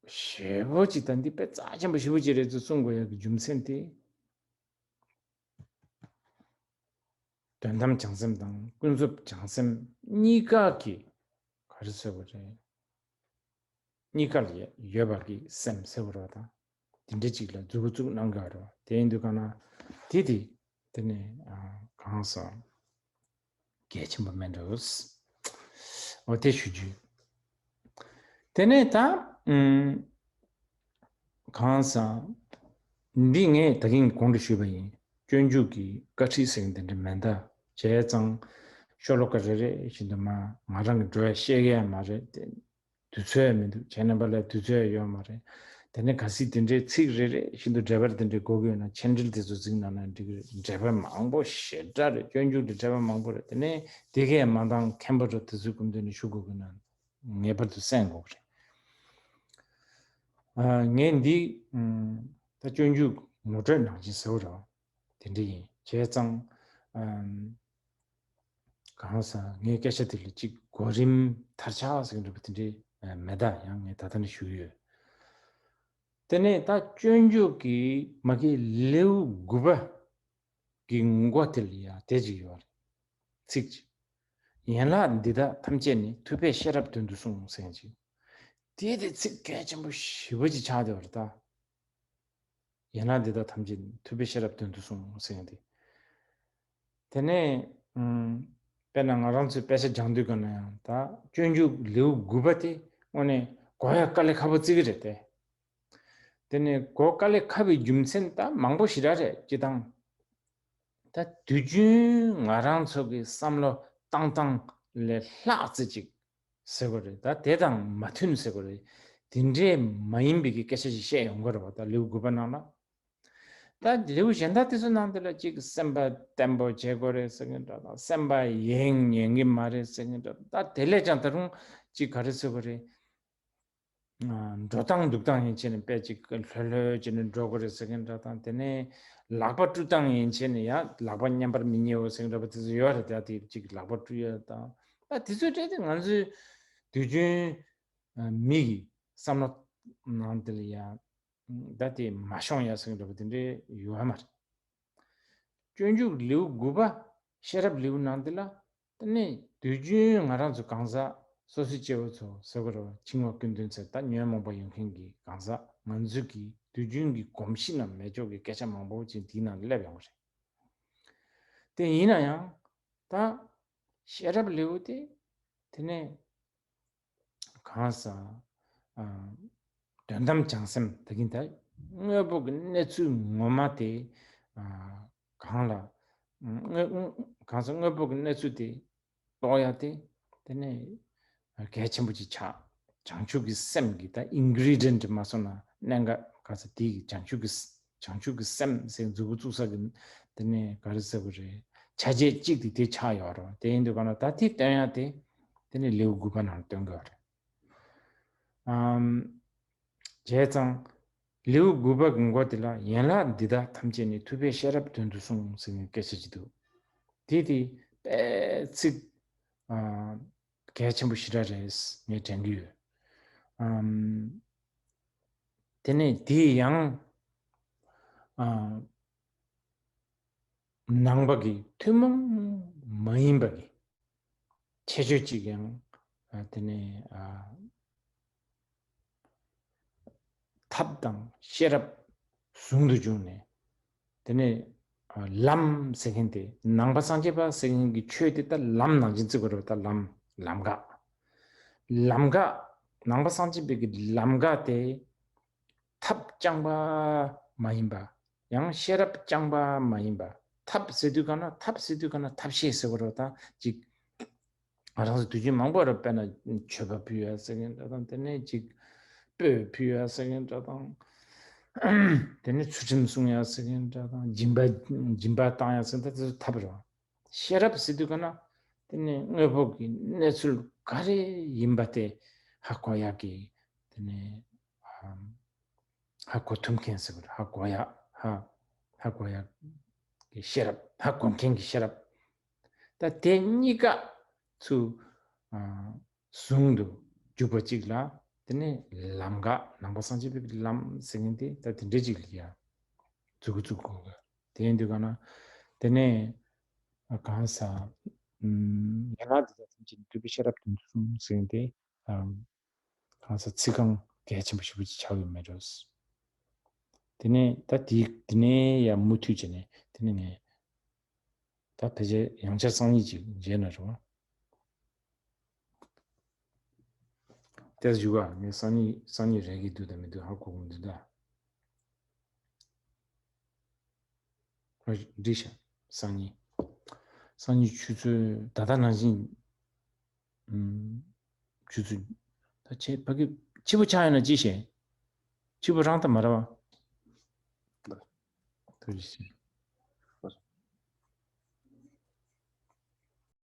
ཞེ་པོ་ཅིག་ད་འདི་དཔེ་རྩ་ཆེན་པོ་ཞེ་པོ་ཅིག་རེད་ཚུལ་གསུང་དགོས་ཡ་གི་རྒྱུ་མཚན་དེ། དོན་དམ་བྱང་སེམས་དང་ཀུན་རྫོབ་བྱང་སེམས་གཉིས་ཀ་གི་ག་རེ་ཟེར་བ་རེད། གཉིས་ཀ་ལ་ཡོད་པ་གི་སེམས་ཟེར་བ་རེད་པ། དང་དེ་འདྲ་ཅིག་ལ་མཛུབ་གུ་བཙུགས་གནང་གི་ཡོད་རེད་པ། དེ་ཡིན་དུས་ག་ན་དེ་དེ་དེ་ནས་གང་ཟག་གལ་ཆེན་པོ་མེད་འགྲོ། འོ་དེ་ཞུ་རྒྱུ། དེ་ནས་ད་ཨུམ། གང་ཟག་འདི་ངས་ད་གིན་གོང་དུ་ཞུས་པ་ཡིན། སྤྱོད་འཇུག་གི་བཀའ་ཁྲིད་ཟེར་མཁན་དེ་འདྲ་མེད་ད། བྱས་ཙང་ཤོ་ལོ་ཀ་རེ་རེ་བཞིན་དུ་མ་ང་རང་གི་འགྲོ་ཡ་བཤད་ཀྱི་ཡ་མ་རེད་དེ། དུས་ཚོད་ཡང་མི་འདུག་ཁྱེད་རྣམ་པ་ལ་དུས་ཚོད་ཡང་ཡོད་མ་རེད། དེ་ནས་གལ་སྲིད་དེ་འདྲའི་ཚིག་རེ་རེ་བཞིན་དུ་འགྲེལ་པ་དེ་འདྲའི་དགོས་ཀྱི་ཡོད་ན་མཆན་འགྲེལ་དེ་ཚོ་གཟིགས་གནང་ན་འགྲིག་གི་རེད། འགྲེལ་པ་མང་པོ་ཞེ་དྲག་རེད། སྤྱོད་འཇུག་དེ་འགྲེལ་པ་མང་པོ་རེད། དེ་ནས་དེ་གས་མ་འདང་མཁན་པོ་འདྲ་དེ་ཚོའི་སྐུ་མདུན་ནས་ཞུ་དགོས་ཀྱི་ན་ངེས་པར་དུ་གསན་དགོས་ཀྱི་རེད། ངས་འདི་ད་སྤྱོད་འཇུག་ངོ་སྤྲོད་ནང་བཞིན་ཟེར་བ་རེད། དེ་འདྲ་ཡིན། བྱས་ཙང་གང་ཟག་ངའི་སྐད་ཆ་དེ་ལ་གཅིག་གོ་རིམ་མཐར་ཆགས་ཟེར་གྱི་འདུག་པ་དེ་འདྲའི་མེད། ད་ཡང་ངས་ད་ལྟ་ནས་ཞུ་གི་ཡོད། དེ་ནས་ད་སྤྱོད་འཇུག་གི་མ་གི་ལེའུ་དགུ་པ་གི་མགོ་དེ་ལ་ཡ་དེ་ཅིག་ཡོད་རེད། ཚིག་ཅིག་ཡན་ལག་འདི་དག་ཐམས་ཅད་ནི་ཐུབ་པས་ཤེས་རབ་དོན་དུ་གསུངས་ཟེར་ཅིག་དེ་དེ་ཚིག་གལ་ཆེན་པོ་ཞེ་པོ་ཅིག་ཆགས་བསྡད་པ་རེད་ད། ཡན་ལག་འདི་དག་ཐམས་ཅད་ཐུབ་པས་ཤེས་རབ་དོན་དུ་གསུངས་ཟེར་ཡང་དེ། དེ་ནས་དཔེར་ན་ང་རང་ཚོའི་དཔེ་ཆ་སྦྱང་དུས་ག་ན་ཡང་ད་སྤྱོད་འཇུག་ལེའུ་དགུ་པ་དེ་དངོས་གནས་གོ་ཡ་དཀའ་ལས་ཁག་པོ་བརྩི་གི་རེད་དེ། དེ་ནས་གོ་དཀའ་ལས་ཁག་པའི་རྒྱུ་མཚན་ད་མང་པོ་ཞེ་དྲག་རེད། སྤྱིར་བཏང་ ད་དུས་རྒྱུན་ང་རང་ཚོ་གི་བསམ་བློ་བཏང་སྟངས་ལས་ལྷག་ཙམ་ཅིག་ཟེར་དགོས་རེད། ད་དེ་དང་མ་མཐུན་ཟེར་དགོས་རེད། དེ་འདྲའི་མ་ཡིན་པའི་གི་སྐད་ཆ་ཞིག་བཤད་ཡོང་གི་རེད་བ། ད་ལེའུ་དགུ་པ་ནང་ལ། ད་ལེའུ་གཞན་དག་དེ་ཚོ་ནང་དེ་ལ་ཅིག་སེམས་པ་བརྟན་པོ་བྱེད་དགོས་རེད་ཟེར་མཁན་འདྲ་དང་། སེམས་པ་ཡེངས་ཉན་གི་མ་རེད་ཟེར་མཁན་འདྲ་དང་། ད་དེ་ལས་ཀྱང་ད་རུང་ཅིག་ག་རེ་ཟེར་དགོས་རེད། ཨ། འགྲོ་སྟངས་འདུག་སྟངས་ཡན་ཆད་ནས་དཔེ་ཅིག་ལྷོད་ལྷོད་བྱས་ནས་འགྲོ་དགོས་རེད་ཟེར་མཁན་འདྲ་དང་། དེ་ནས་ལག་པ་བཀྲུ་སྟངས་ཡན་ཆད་ནས་ཡང་ལག་པ་མཉམ་པར་མི་ཉལ་བ་ཟེར་མཁན་འདྲ་པོ་དེ་ཚོ་ཡོད་རེད། ད་དེ་ཅིག་ལག་པ་བཀྲུ་ཡ་དང་། ད་དེ་ཚོའི་གྲས་དེ་ང་ཚོའི་དུས་རྒྱུན་ཨ་མི་གི་བསམ་བློ་ནང་དེ་ལ་ཡ། ད་དེ་མ་ཤོང་ཡ་ཟེར་གྱི་འདྲ་པོ་དེ་འདྲའི་ཡོད་མ་རེད། སྤྱོད་འཇུག་ལེའུ་དགུ་པ་ཤེས་རབ་ལེའུ་ནང་འདི་ལ། དེ་ནས་དུས་རྒྱུན་ང་རང་ཚོ་གང་ཟག་སོ་སོའི་སྐྱེ་བོ་ཚོ་ཟེར་དགོས་རེད་བ། འཆིང་བ་ཀུན་ལྡན་ཚེ་ད་ཉོན་མོངས་པ་ཡོད་མཁན་གྱི་གང་ཟག་ང་ཚོ་གི་དུས་རྒྱུན་གྱི་གོམས་གཤིས་ནང་མེད་ཆོག་གི་སྐད་ཆ་མང་པོ་ཅིག་འདིའི་ནང་སླེབས་ཡོང་གི་རེད། དེ་ཡིན་ན་ཡང་ད་ཤེས་རབ་ལེའུ་དེ་དེ་ནས་གང་ཟག་ཨ། དོན་དམ་བྱང་སེམས་ད་གིན་ད་དངོས་པོ་གི་གནས་ཚུལ་ངོ་མ་དེ། ཨ། གང་ལ། དངོས། གང་ཟག་དངོས་པོ་གི་གནས་ཚུལ་དེ་རྟོགས་ཡ་དེ། དེ་ནས་གལ་ཆེན་པོ་ཅིག་ཆགས། བྱང་ཆུབ་ཀྱི་སེམས་ཀྱི་ད་ཨིན་གྷི་རི་ཌི་ཡན་ཊི་མ་སོང་ན་གནད་འགག་ག་ས་དེ་གི་བྱང་ཆུབ་ཀྱི་བྱང་ཆུབ་ཀྱི་སེམས་ཟེར་མཛུབ་གུ་བཙུགས་ས་གི་དེ་ནས་ག་རེ་ཟེར་དགོས་རེད། ཆ་བྱད་གཅིག་དེ་དེ་ཆགས་ཡོད་རེད། དེ་ཡིན་དུས་ག་ན་ད་དེ་སྟོན་ཡ་དེ་དེ་ནས་ལེའུ་དགུ་པ་ནང་སྟོན་དགོས་རེད། ཨམ། བྱས་ཙང་ལེའུ་དགུ་པ་གི་མགོ་དེ་ལ་ཡན་ལག་འདི་དག་ཐམས་ཅད་ནི་ཐུབ་པས་ཤེས་རབ་དོན་དུ་གསུངས་ཟེར་ནས་སྐད་ཆ་ཅིག་འདུག་དེ་དེ་དཔེ་ཚིག་ཨ། གལ་ཆེན་པོ་ཞེ་དྲག་རེད་ངས་དྲན་གྱི་ཡོད། ཨམ། དེ་ནས་དེ་ཡང་ཨ། ནང་པ་གི་ཐུན་མོང་མ་ཡིན་པ་གི་ཁྱད་ཆོས་ཅིག་ཡང་ཨ། དེ་ནས་ཨ། ཐབས་དང་ཤེས་རབ་ཟུང་དུ་བྱུང་ནས། དེ་ནས་ཨ། ལམ་ཟེར་མཁན་དེ་ནང་པ་སངས་རྒྱས་པ་ཟེར་མཁན་གྱི་ཆོས་དེ་ད་ལམ་ནང་བཞིན་བརྩི་དགོས་རེད་པ། ད་ལམ། ལམ་འགག་ལམ་འགག་ནང་པ་སངས་རྒྱས་པའི་གི་ལམ་འགག་དེ་ཐབས་རྐྱང་པ་མ་ཡིན་པ། ཡང་ཤེས་རབ་རྐྱང་པ་མ་ཡིན་པ། ཐབས་ཟེར་དུས་ག་ན། ཐབས་ཟེར་དུས་ག་ན་ཐབས་ཤེས་ཟེར་དགོས་རེད་པ། ད་ཅིག་ང་རང་ཚོ་དུས་རྒྱུན་མང་པོ་རེད། དཔེར་ན་མཆོད་པ་ཕུལ་ཡ་ཟེར་མཁན་འདྲ་དང་། དེ་ནས་ཅིག་སྤོས་ཕུལ་ཡ་ཟེར་མཁན་འདྲ་དང་། དེ་ནས་ཚུལ་ཁྲིམས་སྲུང་ཡ་ཟེར་མཁན་འདྲ་དང་། སྦྱིན་པ། སྦྱིན་པ་བཏང་ཡ་ཟེར་མཁན་ད་དེ་ཚོ་ཐབས་རེད་པ། ཤེས་རབ་ཟེར་དུས་ག་ན་དེ་ནས་དངོས་པོ་གི་གནས་ཚུལ་ག་རེ་ཡིན་པ་དེ་ཧ་གོ་ཡག་གི། དེ་ནས་ཧ་གོ་ཐུབ་མཁན་ཟེར་བ་རེད། ཧ་གོ་ཡག་ཧ་ཧ་གོ་ཡག་གི་ཤེས་རབ། ཧ་གོ་མཁན་གྱི་ཤེས་རབ། ད་དེ་གཉིས་ཀ་ཚུར་ཨ། ཟུང་དུ་འཇུག་པ་གཅིག་ལ། དེ་ནས་ལམ་འགག་ནང་པ་སངས་རྒྱས་པའི་ལམ་ཟེར་མཁན་དེ་ད་དེ་འདྲ་གཅིག་ལ་ཡ་མཛུབ་གུ་བཙུགས་དགོས་གི། དེ་ཡིན་དུས་ག་ན་དེ་ནས་གང་ཟག་ཨམ། ཡན་ལག་འདི་དག་ཐམས་ཅད་ནི་ཐུབ་པས་ཤེས་རབ་དོན་དུ་གསུངས་ཟེར་མཁན་དེ། ཨམ། གང་ཟག་ཚིག་རྐང་གལ་ཆེན་པོ་ཞེ་པོ་ཅིག་ཆགས་ཡོད་མེད་འགྲོ། དེ་ནས་ད་དེ་དེ་ནས་ཡང་མུ་མཐུད་བྱས་ནས་དེ་ནས་ངས་ད་ཕལ་ཆེར་ཡང་བསྐྱར་སང་ཉིན་ཅིག་མཇལ་ན་རུང་། ཏེས་ཞུ་ག་ངས་སང་ཉིན་སང་ཉིན་རེ་གི་འདུག་དང་མི་འདུག་ཧ་གོ་གི་འདུག་ད། འགྲིག་ཤག་སང་ཉིན། སང་ཉིན་ཆུ་ཚོད་ད་ལྟ་ནང་བཞིན། ཨུམ། ཆུ་ཚོད། ད་ཆེ་ཕ་གི་ཕྱི་པོ་ཆགས་ཡོད་ན་ཅི་བྱེད། ཕྱི་པོ་རང་ད་མ་ར་བ། ཐུགས་རྗེ་ཆེ།